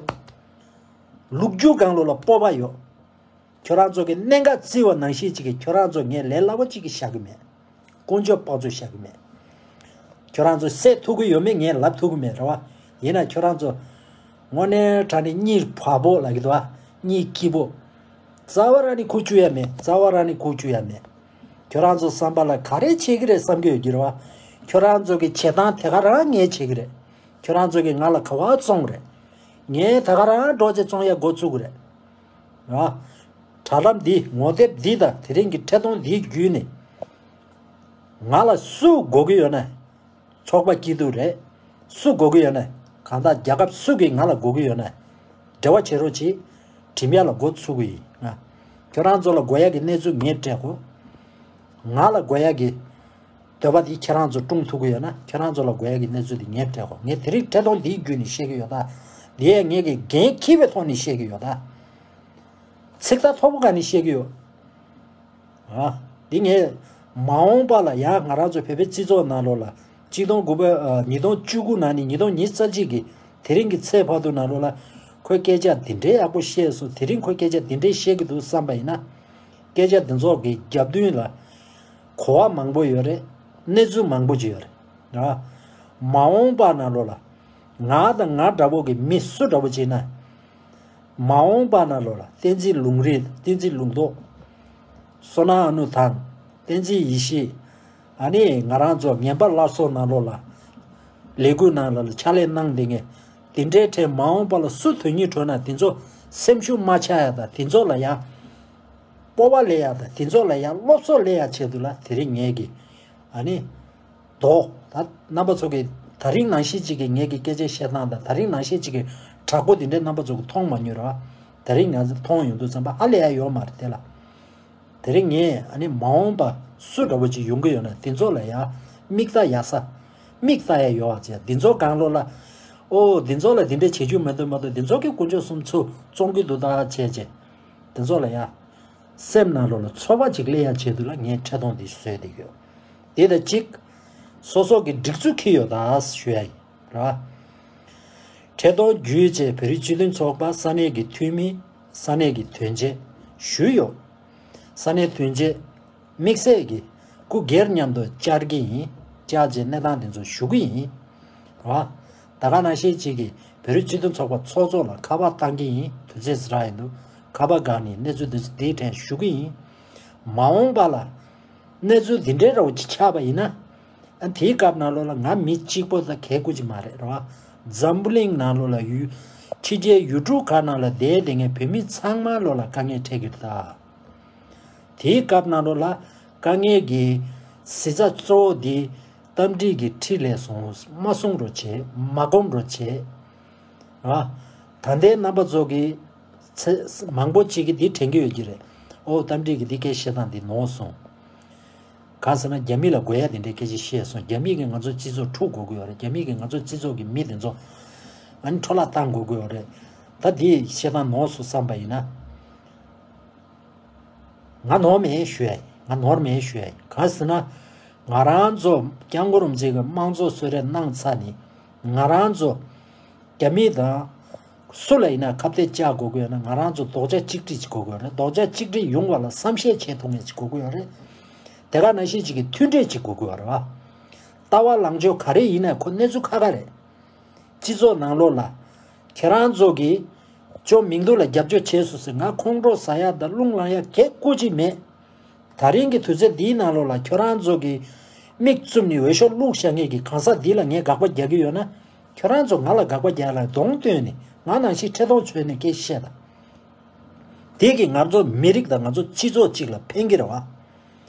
ལུག་རྒྱུ་སྒང་ལོགས་ལ་སྤོབས་པ་ཡོད། ཁྱོད་རང་ཚོ་གི་གནད་འགག་བརྩི་བ་ནང་བཞིན་གཅིག་གིས་ཁྱོད་རང་ཚོ་ངས་ལས་སླ་པོ་གཅིག་གིས་བཞག་གི་མེད། དཀོན་མཆོག་དཔག་ཚོད་བཞག་གི་མེད། ཁྱོད་རང་ཚོ་བསད་ཐུབ་ཀྱི་ཡོད་མེད་ངས་ལབ་ཐུབ་ཀྱི་མེད་རེད་བ། ཡིན་ན་ཁྱོད་རང་ཚོ་དངོས་གནས་དྲང་གནས་གཉིད་བར་པོ་ལབ་ཀྱི་འདུག་བ། གཉིད་སྐྱིད་པོ། རྩ་བ་རང་ནས་ཁུག་བཅུག་ཡ་མེད། རྩ་བ་རང་ནས་ཁུག་བཅུག་ཡ་མེད། ཁྱོད་རང་ཚོ་བསམ་པ་ལ་ག་རེ་བྱེད་ཀྱི་རེད་བསམ་གྱི་ཡོད་ཀྱི་རེད་བ། ཁྱོད་རང་ཚོ་གི་བྱེད་སྟངས་དེ་ག་རང་ངས་བྱེད་ཀྱི་རེད། ཁྱོད་རང་ཚོ་གི་ང་ལ་ག་བ་བཙོང་རེད། ངས་ད་ག་རང་འགྲོ་ཆེད་བཙོང་ཡ་འགོ་ཚུགས་ཀྱི་རེད། ཨ། དྲ་ལམ་འདི། ངོ་དེབ་འདི་དང་དེ་རིང་གི་འཕྲིན་གཏོང་འདིའི་བརྒྱུད་ནས། ང་ལ་སུ་དགོས་ཀྱི་ཡོད་ན། ཚོགས་པ་སྐྱིད་སྡུག་རེད། སུ་དགོས་ཀྱི་ཡོད་ན། གང་ལྟར་རྒྱལ་ཁབ་སུ་གིས་ང་ལ་དགོས་ཀྱི་ཡོད་ན། འབྲེལ་བ་བྱེད་རོགས་གྱིས། འགྲིམ་ཡ་ལ་འགོ་ཚུགས་ཀྱི་ཡིན། ང་། ཁྱོད་རང་ཚོ་ལ་དགོས་ཡ་གི་གནས་ཚུལ་ངས་སྤྲད་གོ། ང་ལ་དགོས་ཡ་གི་འདོད་པ་འདི་ཁྱེད་རང་ཚོ་སྐྲུན་ཐུབ་ཀྱི་ཡོད་ན། ཁྱེད་རང་ཚོ་ལ་དགོས་ཡ་གི་གནས་ཚུལ་འདི་ངས་སྤྲད་གོ། ངས་དེ་རིང་འཕྲིན་གཏོང་འདིའི་བརྒྱུད་ནས་བཤད་ཀྱི་ཡོད་ད། འདི་ཡས་ངས་ཀྱི་འགན་འཁྱེར་བའི་ཐོག་ནས་བཤད་ཀྱི་ཡོད་ད། ཚིག་རྟགས་མཐོ་པོ་ག་ནས་བཤད་ཀྱི་ཡོད། ཨ། འདི་ངས་མ་འོངས་པ་ལ་ཡང་ང་རང་ཚོ་བོད་པའི་སྤྱི་ཚོགས་ནང་ལོགས་ལ། གཅིག་སྟོང་དགུ་བརྒྱ། ཨ། ཉིས་སྟོང་བཅུ་དགུ་ནང་ནས་ཉིས་སྟོང་ཉི་ཤུ་རྩ་གཅིག་གི་དེ་རིང་གི་ཚེ་བར་དུ་ནང་ལོགས་ལ། ཁོས་སྐད་ཆ་འདི་འདྲའི་ཡག་པོ་བཤད་སོང་། དེ་རིང་ཁོས་སྐད་ཆ་འདི་འདྲའི་བཤད་ཀྱི་འདུག་བསམ་པ་ཡིན་ན། སྐད་ཆ་འདི་ཚོ་གི་རྒྱབ་མདུན་ལ་གོ་བ་མང་པོ་ཡོད་རེད། གནས་ཚུལ་མང་པོ་ཅིག་ཡོད་རེད། ཨ། མ་འོངས་པ་ནང་ལོགས་ལ། ང་དང་ང་འདྲ་པོ་གི་མི་སུ་འདྲ་པོ་ཅིག་ན། མ་འོངས་པ་ནང་ལོགས་ལ་བསྟན་འཛིན་ལུང་རིགས། བསྟན་འཛིན་ལུང་རྟོགས། བསོད་ནམས་ཨ་ནུ་ཐང་། བསྟན་འཛིན་ཡེ་ཤེས། ཨ་ནི་ང་རང་ཚོ་ངན་པ་སླར་གསོ་ནང་ལོགས་ལ། ལས་འགུལ་ནང་ལ་ཕྱག་ལས་གནང་བསྡད་མཁན། དེ་འདྲའི་གྲས་མ་འོངས་པ་ལ་སུ་དོན་སྙིང་བྲོ་ན་དེ་ཚོ་སེམས་ཤུགས་མ་ཆག་ཡ་དང་། དེ་ཚོ་ལ་ཡང་སྤོབས་པ་སླེབས་ཡ་དང་། དེ་ཚོ་ལ་ཡང་སློབ་གསོ་སླེབས་ཡ་ཆེད་དུ་ལ་དེ་རིང་ངས་ཀྱི། ཨ་ནི། དོ། ད་རྣམ་པ་ཚོ་གི་ད་རིང་ནང་བཞིན་གཅིག་གི་ངེད་ཀྱི་སྐད་ཆ་བཤད་སྟངས་དང་། ད་རིང་ནང་བཞིན་གཅིག་གི་དྲག་པོ་དེ་འདྲའི་རྣམ་པ་ཚོ་གི་མཐོང་མ་མྱོང་ར། ད་རིང་ང་ཚོ་མཐོང་ཡོང་དུས་ཙམ་པ་ཧ་ལས་ཡ་ཡོད་མ་རེད་དེ་ལ། དེ་རིང་ངས་ཨ་ནི་མ་འོངས་པ་སུ་འདྲ་བོ་ཅིག་ཡོང་གི་ཡོད་ན་དེ་ཚོ་ལ་ཡ་མིག་ལྟ་ཡ་ས། མིག་ལྟ་ཡ་ཡོད་བ་ཅེ། དེ་ཚོ་གང་ལོ་ལ། ཨོ་དེ་ཚོ་ལ་དེ་འདྲའི་བྱེད་རྒྱུ་མི་འདུག་མ་གཏོགས། དེ་ཚོ་གི་དཀོན་མཆོག་གསུམ་ཚུར་བཙོང་གི་འདུག་ད་བྱས་ཅེ། དེ་ཚོ་ལ་ཡ། སེམས་ནང་ལོགས་ལ་ཚོར་བ་ཅིག་སླེབས་ཡ་ཆེད་དུ་ལ་ངས་འཕྲིན་གཏོང་འདི་བཟོས་བསྡད་ཡོད། དེ་དང་གཅིག་སོ་སོ་གི་སྒྲིག་འཛུགས་ཁྱེར་ཡོད་ད་ཞུ་ཡ་ཡིན། ར། ཁྲི་སྟོང་བརྒྱུད་བཅས་བོད་རིགས་སྤྱི་མཐུན་ཚོགས་པ་ས་གནས་ཀྱི་འཐུས་མི། ས་གནས་ཀྱི་དོན་བྱེད་ཞུས་ཡོད། ས་གནས་དོན་བྱེད་དམིགས་བསལ་གྱི་སྐུ་སྒེར་མཉམ་དུ་བཅར་གྱི་ཡིན། བཅར་རྗེས་གནས་སྟངས་དེ་ཚོ་ཞུ་གི་ཡིན། ར། ད་ག་ནང་བཞིན་གཅིག་གིས་བོད་རིགས་སྤྱི་མཐུན་ཚོགས་པ་ཚོགས་གཙོ་ལ་ཁ་པར་བཏང་གི་ཡིན། དུས་ཚོད་ཟ་རག་ཡིན་འདུག་ཁ་པར་སྒང་ནས་གནས་ཚུལ་འདི་ཚོ་འདིའི་གྲས་ཞུ་གི་ཡིན། མ་འོངས་པ་ལ་གནས་ཚུལ་འདི་འདྲའི་ར་བ་ཅིག་ཆགས་པ་ཡིན་ན། ཨ་དེའི་སྐབས་ནང་ལོགས་ལ་ང་མི་གཅིག་པོ་དང་གལ་དགོས་ཀྱི་མ་རེད་ར། འཛམ་བུ་གླིང་ནང་ལོགས་ལ་ཡུལ་ཕྱི་རྒྱལ་ཡུལ་གྲུ་ཁག་ནང་ལ་བསྡད་བསྡད་མཁན་བོད་མི་ཚང་མ་ལོགས་ལ་དཀའ་ངལ་འཕྲད་ཀྱི་རེད་ད། དེའི་སྐབས་ནང་ལོགས་ལ་དཀའ་ངལ་གྱི་གཟི་རྩ་གཙོ་བོ་འདི་རྟ་མགྲིན་གྱི་ཁྲི་ལས་བཟུང་མ་གསུང་རོགས་བྱེད། མ་སྒོམ་རོགས་བྱེད། ར། ད་ལྟའི་རྣམ་པ་ཚོ་གི་ཚེ་མང་པོ་ཅིག་གིས་འདི་དྲན་གྱི་ཡོད་ཀྱི་རེད། ཨོ་རྟ་མགྲིན་གྱིས་འདི་སྐད་བཤད་སྟངས་འདི་ནོར་སོང་། གང་ཟེར་ན་རྒྱ་མི་ལ་དགོས་ཡ་དེ་འདྲའི་སྐད་ཆ་བཤད་སོང་། རྒྱ་མི་གིས་ང་ཚོའི་སྤྱི་ཚོགས་འཁྲུག་དགོས་ཀྱི་ཡོད་རེད། རྒྱ་མི་གིས་ང་ཚོའི་སྤྱི་ཚོགས་ཀྱི་མི་དེ་ཚོ་ཨ་ནི་འཕྲོ་བརླག་བཏང་དགོས་ཀྱི་ཡོད་རེད། ད་འདི་བཤད་སྟངས་ནོར་སོང་བསམ་པ་ཡིན་ན། ང་ནོར་མེད་ཞུ་ཡ་ཡིན། ང་ནོར་མེད་ཞུ་ཡ་ཡིན། གང་ཟེར་ན། ང་རང་ཚོ་སྐྱབས་མགོན་རིན་པོ་ཆེ་གིས་དམངས་གཙོ་གསོལ་རས་གནང་ཚར་ནས། ང་རང་ཚོ་རྒྱ་མི་དང་སུ་ལ་ཡིན་ན་ཁ་གཏད་བཅག་དགོས་ཀྱི་ཡོད་ན། ང་རང་ཚོ་རྡོག་རྩ་གཅིག་སྒྲིལ་ཅིག་དགོས་ཀྱི་ཡོད་རེད། རྡོག་རྩ་གཅིག་སྒྲིལ་ཡོང་བ་ལ་བསམ་ཤེས་བྱེད་ཐུབ་མཁན་ཅིག་དགོས་ཀྱི་ཡོད་རེད། དེ་ག་ནང་བཞིན་ཅིག་གི་མཐུན་སྒྲིལ་ཅིག་དགོས་ཀྱི་ཡོད་རེད་བ། ལྟ་བ་ལངས་ཕྱོགས་ག་རེ་ཡིན་ན་ཁོ་གནས་ཚུལ་ཁག་ཁག་རེད། སྤྱི་ཚོགས་ནང་ལོགས་ལ། ཁྱེད་རང་ཚོ་གིས་ཅོ་མིང་སྡུག་ལ་རྒྱབ་སྐྱོར་བྱས་སོང་ཟེར་ང་ཁོང་ཁྲོ་ཟ་ཡ་དང་རླུང་ལངས་ཡ་གང་ཡང་ཅི་མེད། ད་རིང་གི་དུས་ཚོད་འདིའི་ནང་ལོགས་ལ་ཁྱོད་རང་ཚོ་གིས་མིག་བཙུམ་ནས་འོས་ཤོག་བླུགས་བཞག་མཁན་གྱི་གང་ཟག་འདི་ལ་ངས་དགག་པ་རྒྱག་གི་ཡོད་ན། ཁྱོད་རང་ཚོ་ང་ལ་དགག་པ་རྒྱག་ལ་གདོང་བསྟན་ནས་ང་ནང་བཞིན་ཁྲི་སྟོང་བྱོན་ནས་སྐད་བཤད་དང་། དེ་གིས་ང་ཚོ་མི་རིགས་དང་ང་ཚོ་སྤྱི་ཚོགས་གཅིག་ལ་ཕན་གྱི་རེད་བ།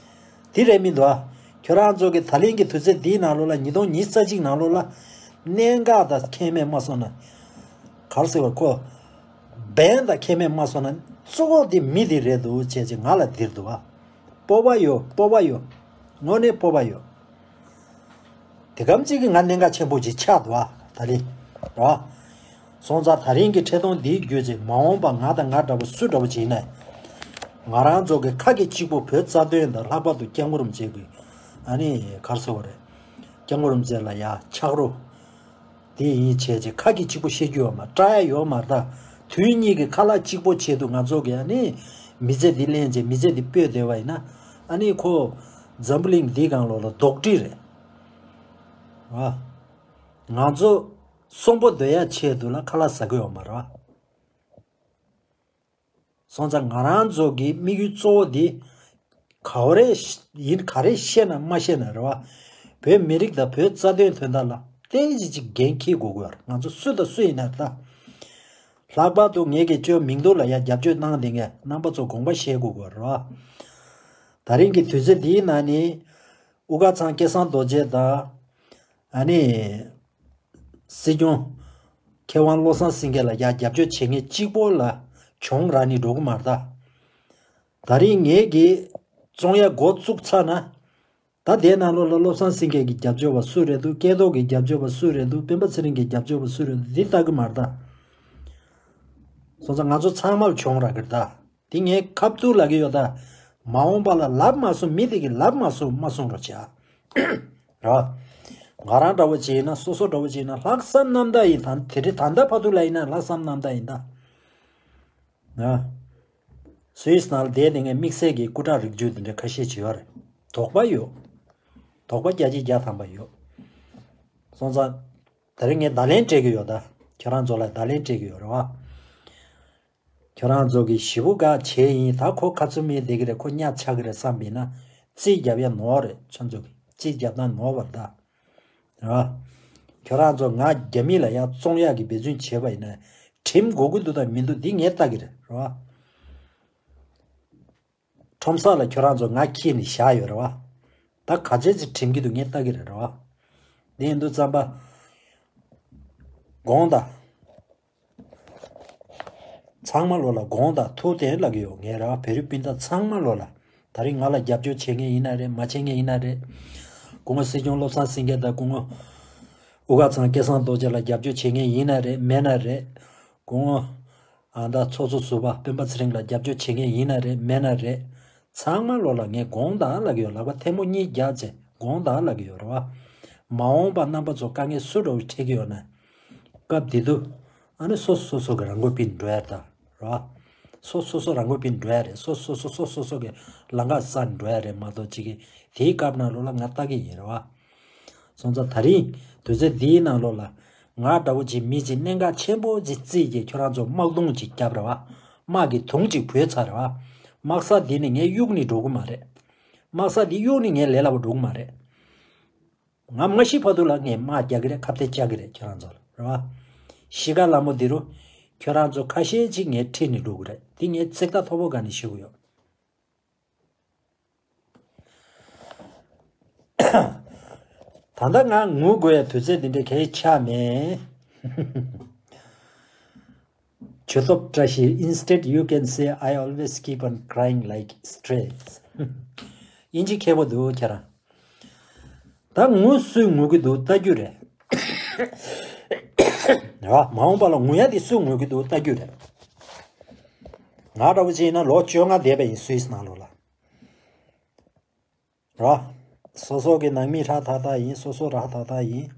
དེ་རེད་མི་འདུག་ཨ། ཁྱོད་རང་ཚོ་གི་ད་ལན་གྱི་དུས་ཚོད་འདིའི་ནང་ལོགས་ལ་ཉིས་སྟོང་ཉི་ཤུ་རྩ་གཅིག་ནང་ལོགས་ལ་གནད་འགག་དང་ཁྱད་མེད་མ་སོང་ན། གར་ཟེར་བ་ཁོ། བན་དང་ཁྱད་མེད་མ་སོང་ན་གཙོ་བོ་དེ་མི་དེ་རེད་འདུག་བྱས་ཅིག་ང་ལ་འདིར་འདུག་ཨ། སྤོབས་པ་ཡོད། སྤོབས་པ་ཡོད། དངོས་གནས་སྤོབས་པ་ཡོད། དེ་གམ་གཅིག་གིས་ང་གནད་འགག་ཆེན་པོ་ཅིག་ཆགས་འདུག་ཨ། ད་ལི། ར། སོང་ཙང་ད་རིང་གི་ཁྲི་སྟོང་འདིའི་བརྒྱུད་ཅིག་མ་འོངས་པ་ང་དང་ང་འདྲ་བོ་སུ་འདྲ་བོ་ཅིག་ཡིན་ན། ང་རང་ཚོ་གི་ཁ་གི་གཅིག་པོ་བོད་རྩ་དོན་དང་ལྷག་པར་དུ་སྐྱབས་མགོན་རིན་པོ་ཆེ་གི། ཨ་ནི་གར་སོ་བ་རེད། སྐྱབས་མགོན་རིན་པོ་ཆེ་ལ་ཡ་ཕྱག་རོགས། དེ་ཡིན་བྱས་ཅིག་ཁ་གི་གཅིག་པོ་བཤད་རྒྱུ་ཡོད་མ་སྐྲག་ཡ་ཡོད་མ་རེད་ད། དུས་གཉིས་ཀྱི་ཁ་ལག་གཅིག་པོ་ཆེད་དུ་ང་ཚོ་གི་ཨ་ནི། མི་ཚེ་འདི་ལེན་བྱས་མི་ཚེ་འདི་སྤོས་བསྡད་པ་ཡིན་ན། ཨ་ནི་ཁོ། འཛམ་བུ་གླིང་འདིའི་སྒང་ལོགས་ལ་རྡོག་ཁྲེས་རེད། ཨ། ང་ཚོ་གསོན་པོ་སྡོད་ཡ་ཆེད་དུ་ལ་ཁ་ལག་ཟ་གི་ཡོད་མ་རེད་བ། སོང་ཙང་ང་རང་ཚོ་གི་དམིགས་ཡུལ་གཙོ་བོ་འདི། ག་བ་རེ་ཡིན་ག་རེ་བཤད་ན་མ་བཤད་ན་རེད་བ། བོད་མི་རིགས་དང་བོད་རྩ་དོན་དོན་དག་ལ་ཏན་ཅི་ཅིག་འགན་འཁྱེར་དགོས་དགོས་རེད། ང་ཚོ་སུ་དང་སུ་ཡིན་ན་རེད་ད། ལྷག་པར་དུ་ངེད་ཀྱི་ཅོ་མིང་སྡུག་ལ་ཡ་རྒྱབ་སྐྱོར་གནང་བསྡད་མཁན་རྣམ་པ་ཚོ་དགོངས་པ་བཞེས་དགོས་དགོས་རེད་བ། ད་རིང་གི་དུས་ཚོད་འདིའི་ནང་ནས། དབུ་དཀར་ཚང་སྐལ་བཟང་རྡོ་རྗེ་དང་། ཨ་ནི། སྲིད་སྐྱོང་། མཁས་དབང་བློ་བཟང་སེང་གེ་ལ་ཡ་རྒྱབ་སྐྱོར་བྱེད་མཁན་གཅིག་པོ་ལ་གྱོང་རག་ནས་འགྲོ་གི་མ་རེད་ད། ད་རིང་ངེད་ཀྱིས་བཙོང་ཡ་འགོ་བཙུགས་ཚར་ན། ད་དེའི་ནང་ལོགས་ལ་བློ་བཟང་སེང་གེ་གི་རྒྱབ་སྐྱོར་བ་སུ་རེད་འདུག་སྐལ་རྡོར་གི་རྒྱབ་སྐྱོར་བ་སུ་རེད་འདུག་སྤེན་པ་ཚེ་རིང་གི་རྒྱབ་སྐྱོར་བ་སུ་རེད་འདུག་འདི་ལྟ་གི་མ་རེད་ད། སོང་ཙང་ང་ཚོ་ཚང་མར་གྱོང་རག་གི་རེད་ད། དེ་ངས་ཁ་ཐུག་ལབ་ཀྱི་ཡོད་ད། མ་འོངས་པ་ལ་ལབ་མ་སོང་། མི་དེ་གིས་ལབ་མ་སོང་མ་གསུང་རོགས་བྱ། ར། ང་རང་འདྲ་བོ་བྱས་ན་སོ་སོ་འདྲ་བོ་བྱས་ན་ལྷག་བསམ་རྣམ་དག་ཡིན་ད། དེ་རིང་ད་ལྟ་བར་དུ་ལ་ཡིན་ན་ལྷག་བསམ་རྣམ་དག་ཡིན་ད། ང་། སུད་སི་ནང་ལ་བསྡད་དེ་ངས་དམིགས་བསལ་གྱི་སྐུ་དྲག་རིགས་རྒྱུད་དེ་འདྲ་ཁ་ཤས་ཅིག་ཡོད་རེད། དོགས་པ་ཡོད། དོགས་པ་བརྒྱ་ཆ་བརྒྱ་ཐམ་པ་ཡོད། སོང་ཙང་། དེ་རིང་ངས་བརྡ་ལན་སྤྲད་ཀྱི་ཡོད་ད། ཁྱེད་རང་ཚོ་ལ་བརྡ་ལན་སྤྲད་ཀྱི་ཡོད་རེད་བ། ཁྱོད་རང་ཚོ་གིས་ཞེ་པོ་དགའ་བྱས་ཡིན་ད། ཁོ་ཁ་ཚུམ་མེད་བསྡད་ཀྱི་རེད། ཁོ་གཉའ་ཆག་གི་རེད་བསམ་པ་ཡིན་ན་རྩིས་རྒྱབ་ཡ་ནོར་རེད། ཁྱོད་ཚོ་གིས་རྩིས་རྒྱབ་སྟངས་ནོར་བ་རེད་ད། རེད་བ། ཁྱོད་རང་ཚོ་ང་རྒྱ་མི་ལ་ཡ་བཙོང་ཡག་གི་འབད་བརྩོན་བྱས་པ་ཡིན་ན་གྲིམ་དགོས་ཀྱི་འདུག་དང་མི་འདུག་འདི་ངས་ལྟ་གི་རེད། རེད་བ། ཁྲོམ་ས་ལ་ཁྱོད་རང་ཚོ་ང་འཁྱེར་ནས་བཞག་ཡོད་རེད་བ། ད་ག་ཚད་ཅིག་གྲིམ་གྱི་འདུག་ངས་ལྟ་གི་རེད། རེད་བ། འདི་ཡིན་དུས་ཙམ་པ། དགོངས་དག་ཚང་མ་ལོ་ལ་དགོངས་དག་ཐུགས་བདེན་ལབ་ཀྱི་ཡོད། ངས་ར་བོད་རིགས་སྤུན་ཟླ་ཚང་མ་ལོ་ལ། ད་རིང་ང་ལ་རྒྱབ་སྐྱོར་བྱེད་མཁན་ཡིན་ན་རེད། མ་བྱེད་མཁན་ཡིན་ན་རེད། སྐུ་ངོ་སྲིད་སྐྱོང་བློ་བཟང་སེང་གེ་དང་སྐུ་ངོ་དབུ་དཀར་ཚང་སྐལ་བཟང་རྡོ་རྗེ་ལ་རྒྱབ་སྐྱོར་བྱེད་མཁན་ཡིན་ན་རེད་མེད་ན་རེད། སྐུ་ངོ་ཨ་མདའ་ཚོགས་གཙོ་ཟུར་པ་སྤེན་པ་ཚེ་རིང་ལ་རྒྱབ་སྐྱོར་བྱེད་མཁན་ཡིན་ན་རེད་མེད་ན་རེད། ཚང་མ་ལོ་ལ་ངས་དགོངས་དག་ལབ་ཀྱི་ཡོད། ལག་པ་ཐལ་མོ་གཉིས་རྒྱག་བྱས་དགོངས་དག་ལབ་ཀྱི་ཡོད་རེད་བ། མ་འོངས་པ་རྣམ་པ་ཚོ་དཀའ་ངལ་སུ་འདྲ་བོ་འཕྲད་ཀྱི་ཡོད་ན། སྐབས་དེ་དུས་ཨ་ནི་སོ་སོ་སོ་སོ་གི་རང་མགོ་པིན་འགྲོ་ཡ་རེད་ད། རེད་བ། སོ་སོ་སོ་རང་མགོ་པིན་འགྲོ་ཡ་རེད། སོ་སོ་སོ་སོ་སོ་སོ་གི་ལམ་ཁ་སར་འགྲོ་ཡ་རེད་མ་གཏོགས་ཅིག་གི་དེའི་སྐབས་ནང་ལོགས་ལ་ང་ལྟ་གི་ཡིན། རེད་བ། སོང་ཙང་ད་རིང་དུས་ཚོད་འདིའི་ནང་ལོགས་ལ་ང་འདྲ་བོ་ཅིག་མི་ཅིག་གནད་འགག་ཆེན་པོ་ཅིག་བརྩིས་ཀྱི་ཁྱོད་རང་ཚོ་དམག་རྡུང་ཅིག་བརྒྱབ། རེད་བ། དམག་གི་དུང་ཅིག་བུད་ཚར། རེད་བ། དམག་ས་འདི་ནས་ངས་གཡུག་ནས་འགྲོ་གི་མ་རེད། དམག་ས་འདི་གཡུག་ནས་ངས་ལས་སླ་པོ་འགྲོ་གི་མ་རེད། ང་མ་ཤི་བར་དུ་ལ་ངས་དམག་རྒྱག་གི་རེད། ཁ་གཏད་བཅག་གི་རེད་ཁྱོད་རང་ཚོ་ལ། རེད་བ། གཤིས་ཀ་ལ་མོ་འདི་རུ་ཁྱོད་རང་ཚོ་ཁ་ཤས་ཅིག་ངས་ཁྲིད་ནས་འགྲོ་གི་རེད། འདི་ངས་ཚིག་ཐག་མཐོ་པོ་སྒང་ནས་ཞུ་གི་ཡོད། ད་ལྟ་ང་ངུ་དགོས་ཡ་དུས་ཚོད་འདི་འདྲའི་གལ་ཆགས་མེད། ཇུ་སྟོབས་བཀྲ་ཤིས། Instead you can say, "I always keep on crying like strays." དབྱིན་ཇི་མཁས་པོ་འདུག་ཁྱེད་རང་། ད་ངུ་སུས་ངུ་གི་འདུག་ལྟ་རྒྱུ་རེད། ར་མ་འོངས་པ་ལ་ངུ་ཡ་དེ་སུས་ངུ་གི་འདུག་ལྟ་རྒྱུ་རེད། ང་འདྲ་བོ་ཅིག་ཡིན་ན་ལོ་བཅོ་ལྔ་བསྡད་པ་ཡིན་སུད་སི་ནང་ལོགས་ལ། ར། སོ་སོ་གི་ནང་མི་ཧྲ་ཐག་ཐག་ཡིན། སོ་སོ་ར་ཐག་ཐག་ཡིན།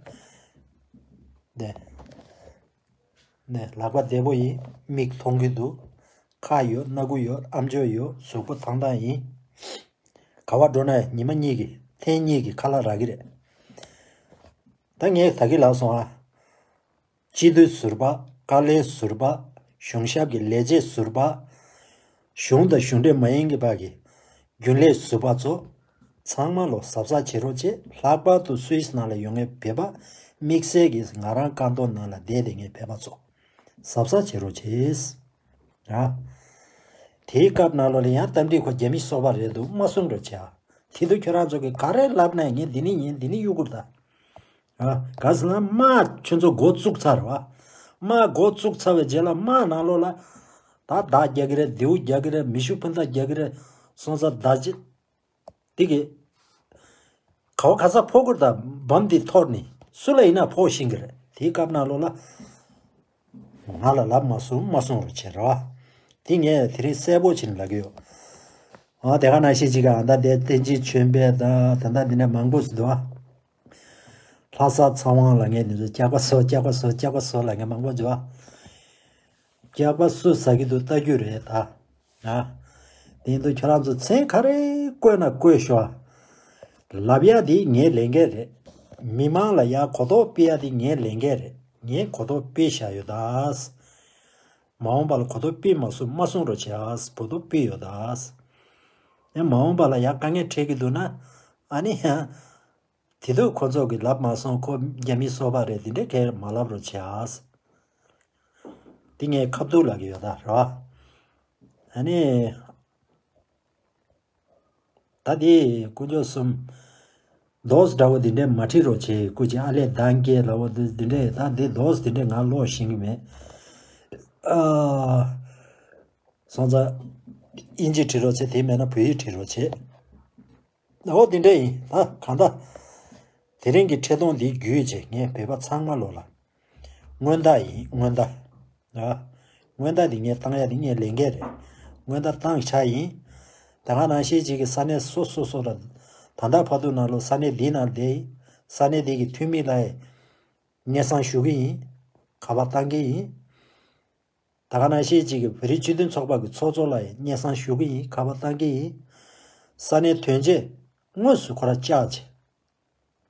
ནས། ནས་ལག་པ་བདེ་པོ་ཡིན། མིག་མཐོང་གི་འདུག་ཁ་ཡོད། སྣ་ཁུག་ཡོད། ཨམ་ཅོག་ཡོད། གཟུགས་པོ་ཐང་ཐང་ཡིན། ག་བ་འགྲོ་ན་ཉི་མ་གཉིས་ཀྱི་ཐེངས་གཉིས་ཀྱི་ཁ་ལག་རག་གི་རེད། ད་ངས་ད་གི་ལབ་སོང་ཨ། སྤྱི་འཐུས་ཟུར་པ། བཀའ་བློན་ཟུར་པ། གཞུང་ཞབས་ཀྱི་ལས་བྱེད་ཟུར་པ། གཞུང་དང་གཞུང་འབྲེལ་མ་ཡིན་གྱི་བར་གྱི་རྒྱུན་ལས་ཟུར་པ་ཚོ་ཚང་མ་ལོ་གཟབ་གཟབ་བྱེད་རོགས་བྱེད། ལྷག་པར་དུ་སུད་སི་ནང་ལ་ཡོད་མཁན་བོད་པ་དམིགས་བསལ་གྱིས་ང་རང་བཀའ་འདོམས་ནང་ལ་བསྡད་བསྡད་མཁན་བོད་པ་ཚོ་གཟབ་གཟབ་བྱེད་རོགས་བྱེད། ར། དེའི་སྐབས་ནང་ལོགས་ལ་ཡང་རྟ་མགྲིན་ཁོ་རྒྱ་མི་སོག་པ་རེད་འདུག་མ་གསུང་རོགས་བྱེད་ཨ། དེ་དུས་ཁྱོད་རང་ཚོ་གིས་ག་རེ་ལབ་ན་ངས་འདི་ནི་ཡིན་འདི་ནི་གཡུག་དགོས་ད། ཨ། ག་ཟེར་ན་དམག་ཁྱོད་ཚོ་འགོ་བཙུགས་ཚར་བ། དམག་འགོ་བཙུགས་ཚར་བའི་རྗེས་ལ་དམག་ནང་ལོགས་ལ། ད་བདག་རྒྱག་གི་རེད། མདེའུ་རྒྱག་གི་རེད། མེ་ཤུགས་འཕུར་མདའ་རྒྱག་གི་རེད། སོང་ཙང་ད་ཅི། དེ་གི། ག་བ་ག་ས་ཕོག་གི་རེད་ད་བམ་འདི་འཐོར་ནི་སུ་ལ་ཡིན་ན་ཕོག་ཤེས་ཀྱི་རེད། དེའི་སྐབས་ནང་ལོགས་ལ། ང་ལ་ལབ་མ་སོང་མ་གསུང་རོགས་བྱེད་ར། དེ་ངས་དེ་རིང་གསལ་པོ་བྱས་ནས་ལབ་ཀྱི་ཡོད། ཨ་དེ་ག་ནང་བཞིན་ཅིག་ག་ཨ་ད་དེ་བསྟན་འཛིན་ཆོས་འཕེལ་དང་ད་ལྟ་འདི་ནས་མང་པོ་ཞིག་འདུག་ཨ། ལྷ་ས་ཚེ་དབང་ལ་ངས་འདི་ཚོ་སྐྱག་པ་ཟོ་སྐྱག་པ་ཟོ་སྐྱག་པ་ཟོ་ལ་ངས་མང་པོ་འདུག་ཨ། སྐྱག་པ་སུ་ཟ་གི་འདུག་ལྟ་རྒྱུ་རེད་ད། ཨ། དེ་ཡིན་དུས་ཁྱོད་རང་ཚོ་མཚན་ག་རེ་བཀོད་ན་བཀོད་ཤོག་ཨ། ལབ་ཡ་དེ་ངའི་ལས་འགན་རེད། མི་མང་ལ་ཡ་གོ་རྟོགས་སྤེལ་ཡ་དེ་ངའི་ལས་འགན་རེད། ངས་གོ་རྟོགས་སྤེལ་བཞག་ཡོད་ད། མ་འོངས་པ་ལ་གོ་རྟོགས་སྤེལ་མ་སོང་མ་གསུང་རོགས་བྱེད་ཨ། གོ་རྟོགས་སྤེལ་ཡོད་ད། ཡང་མ་འོངས་པ་ལ་ཡང་དཀའ་ངལ་འཕྲད་ཀྱི་འདུག་ན་ཨ་ནི་ཡང་། དེ་དུས་ཁོ་ཚོ་གིས་ལབ་མ་སོང་ཁོ་རྒྱ་མི་སོག་པ་རེད་དེ་འདྲས་གས་མ་ལབ་རོགས་བྱེད་ཨ། དེ་ངས་ཁ་ཐུག་ལབ་ཀྱི་ཡོད་ད་ར། ཨ་ནི། ད་དེ་དཀོན་མཆོག་གསུམ། རྡོག་འདྲ་བོ་དེ་འདྲས་མ་བྲིས་རོགས་བྱེད། སྐུ་མཁྱེན་ཨ་ལས་གདང་སྐྱེས་ལ་བོ་དེ་འདྲས་ད་དེ་རྡོག་དེ་འདྲས་ང་ཀློག་ཤེས་ཀྱི་མེད། ཨ། སོང་ཙང་། དབྱིན་ཇི་བྲིས་རོགས་བྱེད། དེ་མེད་ན་བོད་ཡིག་བྲིས་རོགས་བྱེད། འོ་དེ་འདྲས་ཡིན་ད་གང་ལྟར། དེ་རིང་གི་འཕྲལ་གཏོང་འདི་བརྒྱུད་བྱས་ངས་བོད་པ་ཚང་མ་ལོ་ལ། སྔོན་བརྡ་ཡིན་སྔོན་བརྡ། ཨ། སྔོན་བརྡ་འདི་ངས་བཏང་ཡ་འདི་ངའི་ལས་འགན་རེད། སྔོན་བརྡ་བཏང་བྱ་ཡིན། ད་ག་ནང་བཞིན་ཅིག་གི་ས་གནས་སོ་སོ་སོ་ལ། ད་ལྟ་བར་དུ་ནང་ལོ་ས་གནས་འདི་ནང་བསྡད་ཡིན། ས་གནས་འདི་གི་འཐུས་མི་ལ་ཡི། སྙན་སེང་ཞུ་གི་ཡིན། ཁ་པར་བཏང་གི་ཡིན། ད་ག་ནང་བཞིན་ཅིག་གི་བོད་རིགས་སྤྱི་མཐུན་ཚོགས་པ་གི་ཚོགས་གཙོ་ལ་ཡི་སྙན་སེང་ཞུ་གི་ཡིན། ཁ་པར་བཏང་གི་ཡིན། ས་གནས་དོན་བྱེད་དངོས་སུ་ཁོ་ར་བཅར་བྱས།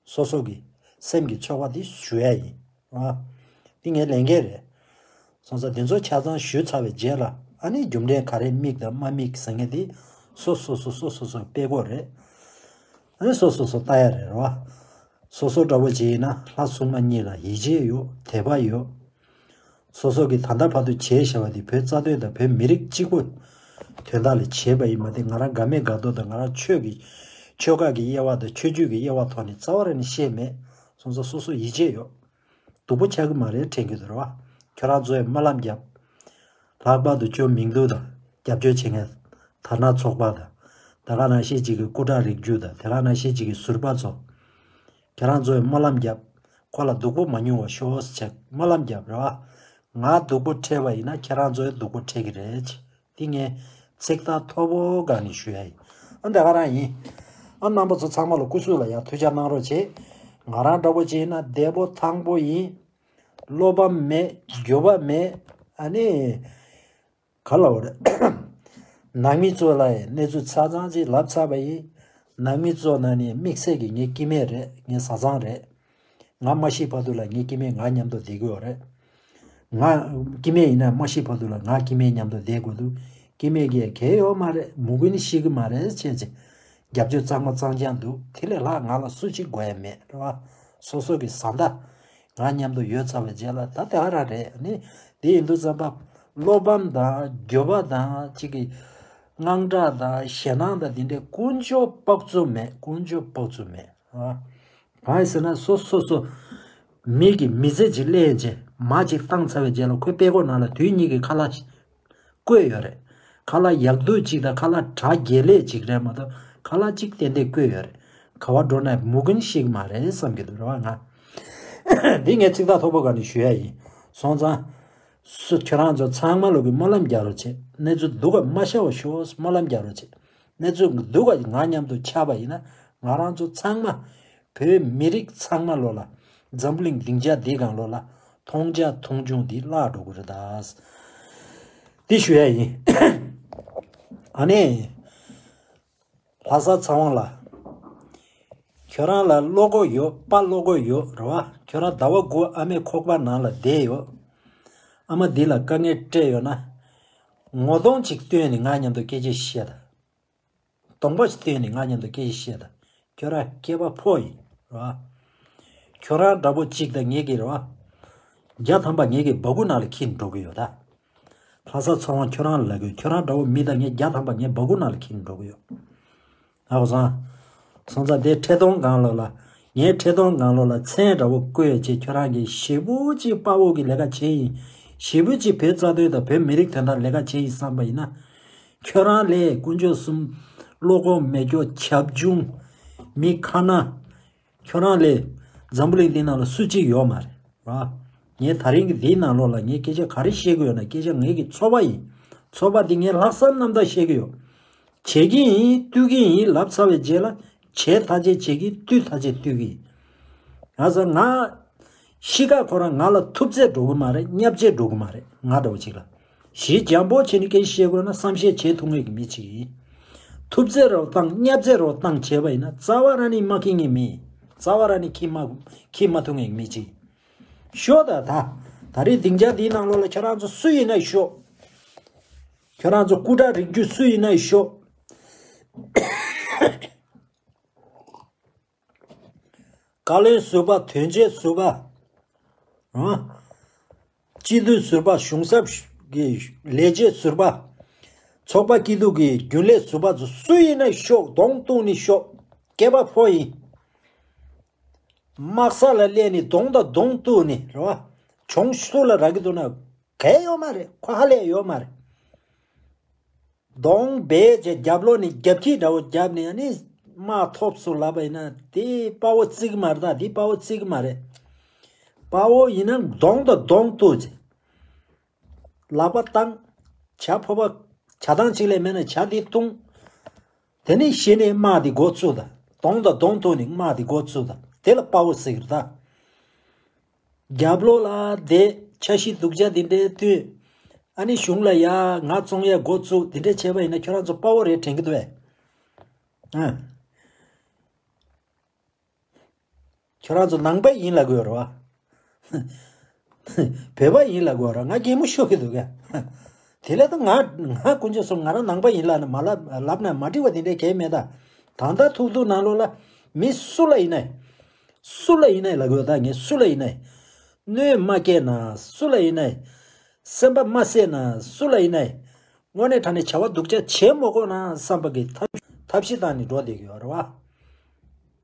སོ་སོ་གི་སེམས་ཀྱི་ཚོར་བ་འདི་ཞུ་ཡ་ཡིན། ཨ། འདི་ངའི་ལས་འགན་རེད། སོང་ཙང་འདི་ཚོ་ཆ་ཚང་ཞུས་ཚར་བའི་རྗེས་ལ་ཨ་ནི་རྒྱུ་འབྲས་ག་རེ་དམིགས་དང་མ་དམིགས་ཟེར་མཁན་འདི་སོ་སོ་སོ་སོ་སོ་སོ་དཔེ་དགོས་རེད། ཨ་ནི་སོ་སོ་སོ་ལྟ་ཡ་རེད་རོ། སོ་སོ་འདྲ་བོ་ཅིག་ཡིན་ན་ལྷ་སྲུང་མ་གཉིས་ལ་ཡིད་ཆེས་ཡོད། དད་པ་ཡོད། སོ་སོ་གིས་ད་ལྟ་བར་དུ་བྱས་བཞག་པ་དེ་བོད་རྩ་དོན་དང་བོད་མི་རིགས་གཅིག་པོ་དོན་དག་ལ་བྱས་པ་ཡིན་པ་དེ་ང་རང་དགའ་མེད་དགའ་མདོག་དང་ང་རང་ཆོས་ཀྱི་ཆོལ་ཁ་གི་དབྱེ་བ་དང་ཆོས་བརྒྱུད་ཀྱི་དབྱེ་བ་ཐོག་ནས་རྩ་བ་རང་ནས་བཤད་མེད། སོང་ཙང་སོ་སོ་ཡིད་ཆེས་ཡོད། སྡུག་པོ་ཆགས་ཀྱི་མ་རེད་དྲན་གྱི་འདུག་ར་བ། ཁྱོད་རང་ཚོས་སྨོན་ལམ་རྒྱབ། ལྷག་པར་དུ་ཅོ་མིང་སྡུག་དང་རྒྱབ་སྐྱོར་བྱེད་མཁན་དར་ནག་ཚོགས་པ་དང་དེ་ག་ནང་བཞིན་ཅིག་གི་སྐུ་དྲག་རིགས་རྒྱུད་དང་དེ་ག་ནང་བཞིན་ཅིག་གི་ཟུར་པ་ཚོ། ཁྱེད་རང་ཚོས་སྨོན་ལམ་རྒྱབ། ཁོ་ལ་སྡུག་པོ་མ་མྱོང་བ་ཤོག་ཅེས་སྨོན་ལམ་རྒྱབ་རེད་བ། ང་སྡུག་པོ་འཕྲད་པ་ཡིན་ན་ཁྱེད་རང་ཚོའི་སྡུག་པོ་འཕྲད་ཀྱི་རེད། འདི་ངས་ཚིག་ཐག་མཐོ་པོ་སྒང་ནས་ཞུ་ཡ་ཡིན། ཨ་འདི་ག་རང་ཡིན། ཨ་རྣམ་པ་ཚོ་ཚང་མ་ལ་སྐུ་གཟུགས་ལ་ཡང་ཐུགས་ཅག་གནང་རོགས་བྱེད། ང་རང་འདྲ་པོ་བྱས་ན་བདེ་པོ་ཐང་པོ་ཡིན། བློ་ཕམ་མེད། འགྱོད་པ་མེད། ཨ་ནི། ག་ལ་བ་རེད། ནང་མི་ཚོ་ལ་ཡང་གནས་ཚུལ་ཆ་ཚང་ཅིག་ལབ་ཚར་བ་ཡིན། ནང་མི་ཚོ་ནང་ནས་དམིགས་བསལ་གྱི་ངའི་སྐྱེ་དམན་རེད། ངའི་བཟའ་ཚང་རེད། ང་མ་ཤི་བར་དུ་ལ་ངའི་སྐྱེ་དམན་ང་མཉམ་དུ་བསྡད་ཀྱི་ཡོད་རེད། ང་སྐྱེ་དམན་ཡིན་ན་མ་ཤི་བར་དུ་ལ་ང་སྐྱེ་དམན་མཉམ་དུ་བསྡད་དགོས་འདུག་སྐྱེ་དམན་གྱི་གལ་ཡོད་མ་རེད། མུ་གུ་ནི་ཤི་གི་མ་རེད་བྱས་ཅིག་རྒྱབ་སྐྱོར་གཙང་མ་གཙང་རྐྱང་འདུག་དེ་ལས་ལྷག་ང་ལ་སུ་གཅིག་དགོས་ཡ་མེད་རེད་བ། སོ་སོ་གི་བཟའ་ཟླ་ང་མཉམ་དུ་ཡོད་ཚར་བའི་རྗེས་ལ་ད་དེ་ག་རང་རེད། ནི་དེ་ཡིན་དུས་ཙམ་པ་བློ་ཕམ་དང་འགྱོད་པ་དང་གཅིག་གི་དངངས་སྐྲག་དང་ཞེད་སྣང་དང་དེ་འདྲའི་ཀུན་སྤྱོད་དཔག་ཚོད་མེད། ཀུན་སྤྱོད་དཔག་ཚོད་མེད་ཨ། གང་ཡིན་ཟེར་ན་སོ་སོ་སོ་མི་གི་མི་ཚེ་གཅིག་ལེན་རྗེས་མ་གཅིག་བཏང་ཚར་བའི་རྗེས་ལ་ཁོའི་པད་ཀོ་ནང་ལ་དུས་གཉིས་ཀྱི་ཁ་ལག་བསྐོལ་ཡོད་རེད། ཁ་ལག་ཡག་སྡུག་ཅིག་དང་ཁ་ལག་གྲ་རྒྱས་ལེགས་ཅིག་རེད་མ་གཏོགས་ཁ་ལག་ཅིག་ཏན་ཏན་བསྐོལ་ཡོད་རེད། ག་བ་འགྲོ་ན་མུ་གུན་ཤིག་མ་རེད་བསམ་གྱི་འདུག་རེད་བ། ང་འདི་ངས་ཚིག་ཐག་ཐོག་པོ་ག་ནས་ཞུ་ཡ་ཡིན། སོང་ཙང་སུ་ཁྱོད་རང་ཚོ་ཚང་མ་ལོག་གི་སྨོན་ལམ་རྒྱག་རོགས་བྱེད། གནས་ཚུལ་སྡུག་ག་མ་ཤར་བ་ཤོག་སྨོན་ལམ་རྒྱག་རོགས་བྱེད། གནས་ཚུལ་སྡུག་ག་ང་མཉམ་དུ་ཆགས་པ་ཡིན་ན་ང་རང་ཚོ་ཚང་མ་བོད་མི་རིགས་ཚང་མ་ལོ་ལ་འཛམ་བུ་གླིང་སྡིངས་ཆ་འདི་སྒང་ལོ་ལ་མཐོང་རྒྱ་མཐོང་ཆུང་འདི་བརླག་འགྲོ་གི་རེད་ད། འདི་ཞུ་ཡ་ཡིན། ཨ་ནི། ལྷ་ས་ཚེ་དབང་ལགས། ཁྱོད་རང་ལ་བློ་ཁོག་ཡོད་དཔའ་བློ་ཁོག་ཡོད་རེད་བ། ཁྱོད་རང་ཟླ་བ་དགུ་ཨ་མའི་ཁོག་པ་ནང་ལ་བསྡད་ཡོད། ཨ་མ་འདི་ལ་དཀའ་ངལ་སྤྲད་ཡོད་ན། ངོ་གདོང་ཅིག་སྟོན་ནས་ང་མཉམ་དུ་སྐད་ཆ་བཤད་དང་། གདོང་པ་ཞིག་བསྟན་ནས་ང་མཉམ་དུ་སྐད་ཆ་བཤད་དང་། ཁྱོད་རང་སྐྱེས་པ་ཕོ་ཡིན་རེད་བ། ཁྱོད་རང་འདྲ་པོ་གཅིག་དང་ངེད་ཀྱི་རེད་བ། བརྒྱ་ཐམ་པ་ངེད་ཀྱི་སྦ་ཁུག་ནང་ལ་འཁྱེར་འགྲོ་གི་ཡོད་ད། ལྷ་ས་ཚེ་དབང་ཁྱོད་རང་ལ་ལབ་གི་ཡོད། ཁྱོད་རང་འདྲ་པོ་མི་དང་ངེད་བརྒྱ་ཐམ་པ་ངའི་སྦ་ཁུག་ནང་ལ་འཁྱེར་འགྲོ་གི་ཡོད། ཧ་གོ་སོང་། སོང་ཙང་དེ་ཁྲི་སྟོང་སྒང་ལོགས་ལ། ངའི་ཁྲི་སྟོང་སྒང་ལོགས་ལ་མཚན་འདྲ་པོ་བཀོད་བྱས་ཁྱོད་རང་གིས་ཞེ་པོ་ཅིག་དཔའ་བོ་གི་ལས་ཀ་བྱས་ཡིན། ཞེ་པོ་ཅིག་བོད་རྩ་དོན་དང་བོད་མི་རིགས་དོན་དག་ལས་ཀ་བྱས་ཡིན་བསམ་པ་ཡིན་ན། ཁྱོད་རང་ལས་དཀོན་མཆོག་གསུམ། བློ་ཁོག་མེད་ཀྱོག་བྱབ་ཆུང་། མི་ཁ་ན། ཁྱོད་རང་ལས་འཛམ་བུ་གླིང་འདི་ནང་ལ་སུ་གཅིག་ཡོད་མ་རེད་ར། ངས་ད་རིང་གི་འདིའི་ནང་ལོགས་ལ་ངས་སྐད་ཆ་ག་རེ་བཤད་ཀྱི་ཡོད་ན་སྐད་ཆ་ངེད་ཀྱི་ཚོར་བ་ཡིན། ཚོར་བ་འདི་ངས་ལྷག་བསམ་རྣམ་དག་བཤད་ཀྱི་ཡོད། བྱེད་ཀྱི་ཡིན་བཏུལ་གྱི་ཡིན་ལབ་ཚར་བའི་རྗེས་ལ་བྱས་ཐག་བཅད་བྱེད་ཀྱི་བཏུལ་ཐག་བཅད་བཏུལ་གྱི་ཡིན། ང་ཚོ་ང་། གཤིས་ཀ་ཁོ་རང་ང་ལ་ཐུབ་ཚད་འགྲོ་གི་མ་རེད། བརྙས་བཅོས་འགྲོ་གི་མ་རེད། ང་འདྲ་བོ་ཅིག་ལ། གཞི་འཇམ་པོ་བྱས་ནས་སྐད་ཆ་བཤད་དགོས་ན་བསམ་ཤེས་བྱེད་ཐུབ་མཁན་གྱི་མི་ཅིག་ཡིན། ཐུབ་ཚད་རོགས་བཏང་བརྙས་བཅོས་རོགས་བཏང་བྱས་པ་ཡིན་ན་རྩ་བ་རང་ནས་མ་འཁྱེར་མཁན་མི་ཡིན། རྩ་བ་རང་ནས་འཁྱེར་མ་འཁྱེར་མ་ཐུབ་མཁན་གྱི་མི་ཅིག་ཡིན། ཤོག་ད་ད། ད་རེས་སྡིངས་ཆ་འདིའི་ནང་ལོགས་ལ་ཁྱོད་རང་ཚོ་སུ་ཡིན་ན་ཤོག་ཁྱོད་རང་ཚོ་སྐུ་དྲག་རིགས་རྒྱུད་སུ་ཡིན་ན་ཤོག་བཀའ་བློན་ཟུར་པ། དོན་གཅོད་ཟུར་པ། ཨ། སྤྱི་འཐུས་ཟུར་པ། གཞུང་ཚབ་ཀྱི་ལས་བྱེད་ཟུར་པ། ཚོགས་པ་སྐྱིད་སྡུག་གི་རྒྱུན་ལས་ཟུར་པ་ཚོ་སུ་ཡིན་ན་ཤོག་གདོང་གཏུགས་ནས་ཤོག་སྐྱེས་པ་ཕོ་ཡིན། དམག་ས་ལ་སླེབས་ནས་གདོང་དང་གདོང་གཏུགས་ནས་རེད་བ། གྱོང་སུ་ལ་རག་གི་འདུག་ན། གལ་ཡོད་མ་རེད། ཁོ་ཧ་ལས་ཡོད་མ་རེད། གདོང་སྦས་བྱས་རྒྱབ་ལོགས་ནས་རྒྱབ་ཁྱི་འདྲ་བོ་རྒྱབ་ནས་ཨ་ནི་དམག་ཐོབ་སོང་ལབ་པ་ཡིན་ན་དེ་དཔའ་བོ་བརྩི་གི་མ་རེད་ད། དེ་དཔའ་བོ་བརྩི་གི་མ་རེད། དཔའ་བོ་ཡིན་ན་གདོང་དང་གདོང་གཏུགས་བྱས། ལག་པ་བཏང་། བྱ་ཕོར་པ། བྱ་ཐང་གཅིག་ལས་མེད་ན་བྱ་འདི་བཏུང་། དེ་ནས་གཞི་ནས་དམག་འདི་འགོ་བཙུགས་དང་། གདོང་དང་གདོང་ཐུག་ནས་དམག་འདི་འགོ་བཙུགས་དང་། དེ་ལ་དཔའ་བོ་ཟེར་གི་རེད་ད། རྒྱབ་ལོགས་ལ་བསྡད། འཆར་གཞི་སྡུག་ཅག་འདི་འདྲའི་བཏོན། ཨ་ནི་གཞུང་ལ་ཡ་ང་བཙོང་ཡ་འགོ་བཙུགས་འདི་འདྲ་བྱས་པ་ཡིན་ན་ཁྱོད་རང་ཚོ་དཔའ་བོ་རེད་དྲན་གི་འདུག་ཨེ། ཨ། ཁྱོད་རང་ཚོ་ནང་པ་ཡིན་ལབ་དགོས་རེད་བ། བོད་པ་ཡིན་ལབ་དགོས་རེད། ང་གད་མོ་ཤོར་གི་འདུག་ག་དེ་ལས་ད་ང་ང་དཀོན་མཆོག་གསུམ་ང་རང་ནང་པ་ཡིན་ལབ་ནས་མ་ལབ་ལབ་ན་མ་འགྲིག་པ་དེ་འདྲའི་གང་ཡང་མེད་ད། ད་ལྟ་ཐུག་ཐུག་ནང་ལོགས་ལ་མི་སུ་ལ་ཡིན་ནའི། སུ་ལ་ཡིན་ནའི་ལབ་དགོས་ད། ངས་སུ་ལ་ཡིན་ནའི། གནོད་མ་སྐྱེལ་ན་སུ་ལ་ཡིན་ནའི། སེམས་པ་མ་བསད་ན་སུ་ལ་ཡིན་ནའི། དངོས་གནས་དྲང་གནས་བྱ་བ་སྡུག་ཅག་བྱེད་མ་དགོས་ན་བསམ་པ་གི་ཐབས་ཐབས་ཤེས་བཏང་ནས་འགྲོ་བསྡད་ཀྱི་ཡོད་རེད་བ།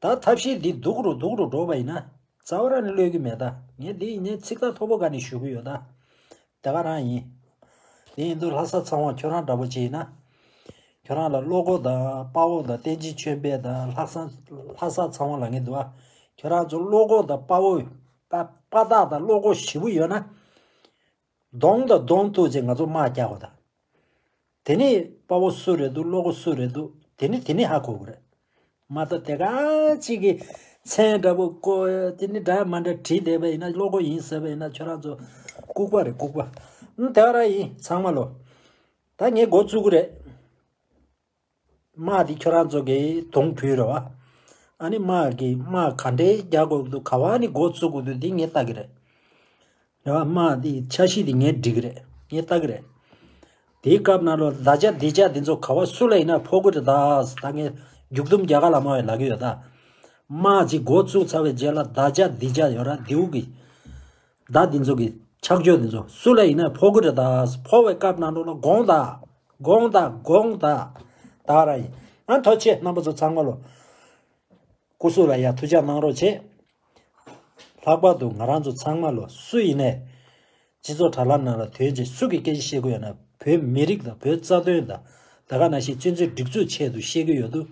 ད་ཐབས་ཤེས་འདི་སྡུག་རུ་སྡུག་རུ་འགྲོ་བ་ཡིན་ན་རྩ་བ་རང་ནས་གློད་ཀྱི་མེད་ད། ངས་འདི་ཡིན་ནའི་ཚིག་ཐག་མཐོ་པོ་སྒང་ནས་ཞུ་གི་ཡོད་ད། དེ་ག་རང་ཡིན། དེ་ཡིན་དུས་ལྷ་ས་ཚེ་དབང་ཁྱོད་རང་འདྲ་པོ་ཅིག་ཡིན་ན། ཁྱོད་རང་ལ་བློ་ཁོག་དང་དཔའ་བོ་དང་བསྟན་འཛིན་ཆོས་འཕེལ་དང་ལྷག་བསམ་ལྷ་ས་ཚེ་དབང་ལབ་མཁན་འདུག་ཨ། ཁྱོད་རང་ཚོ་བློ་ཁོག་དང་དཔའ་བོ། དཔའ་དཔའ་རྟགས་དང་བློ་ཁོག་ཞེ་པོ་ཡོད་ན། གདོང་དང་གདོང་གཏུགས་བྱས་ང་ཚོ་དམག་རྒྱག་དགོས་ད། དེ་ནས་དཔའ་བོ་སུ་རེད་འདུག་བློ་ཁོག་སུ་རེད་འདུག་དེ་ནས་དེ་ནས་ཧ་གོ་གི་རེད། མ་གཏོགས་དེ་ག་ཅིག་གི་མཚན་འདྲ་པོ་བཀོད་དེ་ནི་འདྲ་མ་འདྲ་བྲིས་བསྡད་པ་ཡིན་ན་བློ་ཁོག་ཡིན་ཟེར་བ་ཡིན་ན་ཁྱོད་རང་ཚོ་ལྐུགས་པ་རེད་ལྐུགས་པ། ཨུམ་དེ་ག་རང་ཡིན་ཚང་མ་ལོ། ད་ངས་འགོ་བཙུགས་ཀྱི་རེད། དམག་འདི་ཁྱོད་རང་ཚོ་གིས་དུང་ཕུལ་རེད་བ། ཨ་ནི་དམག་གི་དམག་ག་འདྲའི་རྒྱག་དགོས་འདུག་ག་བ་ནི་འགོ་བཙུགས་དགོས་འདུག་འདི་ངས་ལྟ་གི་རེད། རེད་བ། དམག་འདི་འཆར་གཞི་འདི་ངས་སྒྲིག་གི་རེད། ངས་ལྟ་གི་རེད། དེའི་སྐབས་ནང་ལོ་ད་ཆ་འདི་ཆ་འདི་ཚོ་ག་བ་སུ་ལ་ཡིན་ན་ཕོག་གི་རེད་ད། ད་ངས་མཇུག་སྡོམ་རྒྱ་གར་ལ་མ་བས་ལབ་གི་ཡོད་ད། དམག་ཅིག་འགོ་བཙུགས་ཚར་བའི་རྗེས་ལ་ད་ཆ་འདི་ཆ་ཡོད་ར་མདེའུ་གི་ད་འདི་ཚོ་གི་ཆག་སྐྱོ་འདི་ཚོ་སུ་ལ་ཡིན་ན་ཕོག་གི་རེད་ད། ཕོག་པའི་སྐབས་ནང་ལོ་ལ་དགོངས་དག་དགོངས་དག་དགོངས་དག་ད་ར་ཡིན། ཨ་ཐོ་ཆེ་རྣམ་པ་ཚོ་ཚང་མ་ལོ། སྐུ་གཟུགས་ལ་ཡ་ཐུགས་ཅག་གནང་རོགས་བྱེད། ལྷག་པར་དུ་ང་རང་ཚོ་ཚང་མ་ལོ་སུ་ཡིན་ནས། སྤྱི་ཚོགས་དྲ་ལམ་ནང་ལ་དོན་ཆེ་སུ་གི་སྐད་ཆ་བཤད་དགོས་ཡོད་ན་བོད་མི་རིགས་དང་བོད་རྩ་དོན་དང་ད་ག་ནང་བཞིན་བཙན་འཛུལ་སྒྲིག་འཛུགས་ཆེད་དུ་བཤད་ཀྱི་ཡོད་དུ།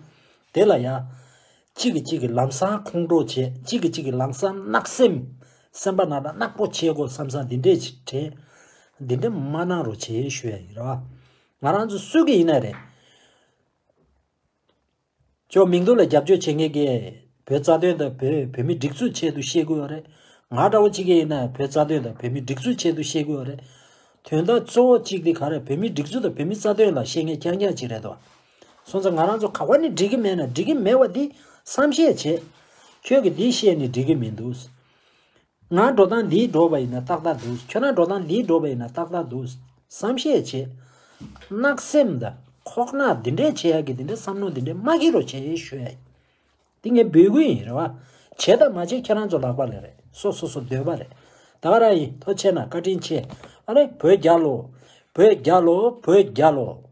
དེ་ལ་ཡ། གཅིག་གིས་གཅིག་གི་ལམ་སང་ཁོང་ཁྲོ་བྱེད། གཅིག་གིས་གཅིག་གི་ལམ་སང་གནག་སེམས། སེམས་པ་ནང་ལ་གནག་པོ་བྱེད་དགོས་བསམ་བསམ་འདི་འདྲས་ཅིག་དྲན། འདི་འདྲས་མ་གནང་རོགས་བྱེད་ཞུ་ཡ་ཡིན་ར། ང་རང་ཚོ་སུ་གི་ཡིན་ན་རེད། ཅོ་མིང་ཐོ་ལ་རྒྱབ་སྐྱོར་བྱེད་མཁན་གྱི་བོད་རྩ་དོན་དང་བོད་བོད་མི་སྒྲིག་འཛུགས་ཆེད་དུ་བཤད་དགོས་ཡོད་རེད། ང་འདྲ་བོ་གཅིག་གིས་ཡིན་ན་བོད་རྩ་དོན་དང་བོད་མི་སྒྲིག་འཛུགས་ཆེད་དུ་བཤད་དགོས་ཡོད་རེད། དོན་དག་གཙོ་བོ་གཅིག་དེ་ག་རེ་བོད་མི་སྒྲིག་འཛུགས་དང་བོད་མི་རྩ་དོན་ལ་བཤད་མཁན་རྐྱང་རྐྱང་ཅིག་རེད་དོ། སོང་ཙང་ང་རང་ཚོ་ག་བ་ནས་འགྲིག་གི་མེད་ན་འགྲིག་གི་མེད་པ་འདི་བསམ་ཤེས་བྱེད། ཁྱོད་ཀྱིས་འདི་བཤད་ནས་འགྲིག་གི་མི་འདུག་ང་འགྲོ་སྟངས་འདིའི་འགྲོ་བ་ཡིན་ན་ཏག་ཏག་འདུག་ཁྱོད་རང་འགྲོ་སྟངས་འདིའི་འགྲོ་བ་ཡིན་ན་ཏག་ཏག་འདུག་བསམ་ཤེས་བྱེད། གནག་སེམས་དང་ཁོག་ནག་འདི་འདྲས་བྱེད་ཡག་གི་འདི་འདྲས་བསམ་བློ་འདི་འདྲས་མ་སྐྱེ་རོགས་བྱེད་ཞུ་ཡ་ཡིན། འདི་ངས་འབོད་སྐུལ་ཡིན་རེད་བ། བྱེད་དང་མ་བྱེད་ཁྱེད་རང་ཚོ་ལག་པ་ལ་རེད། སོ་སོ་སོ་འདོད་པ་རེད། ད་ག་རང་ཡིན། ཐུགས་རྗེ་ཆེ་གནང་། བཀའ་དྲིན་ཆེ། ཨ་ནི་བོད་རྒྱལ་ལོ། བོད་རྒྱལ་ལོ། བོད་རྒྱལ་ལོ།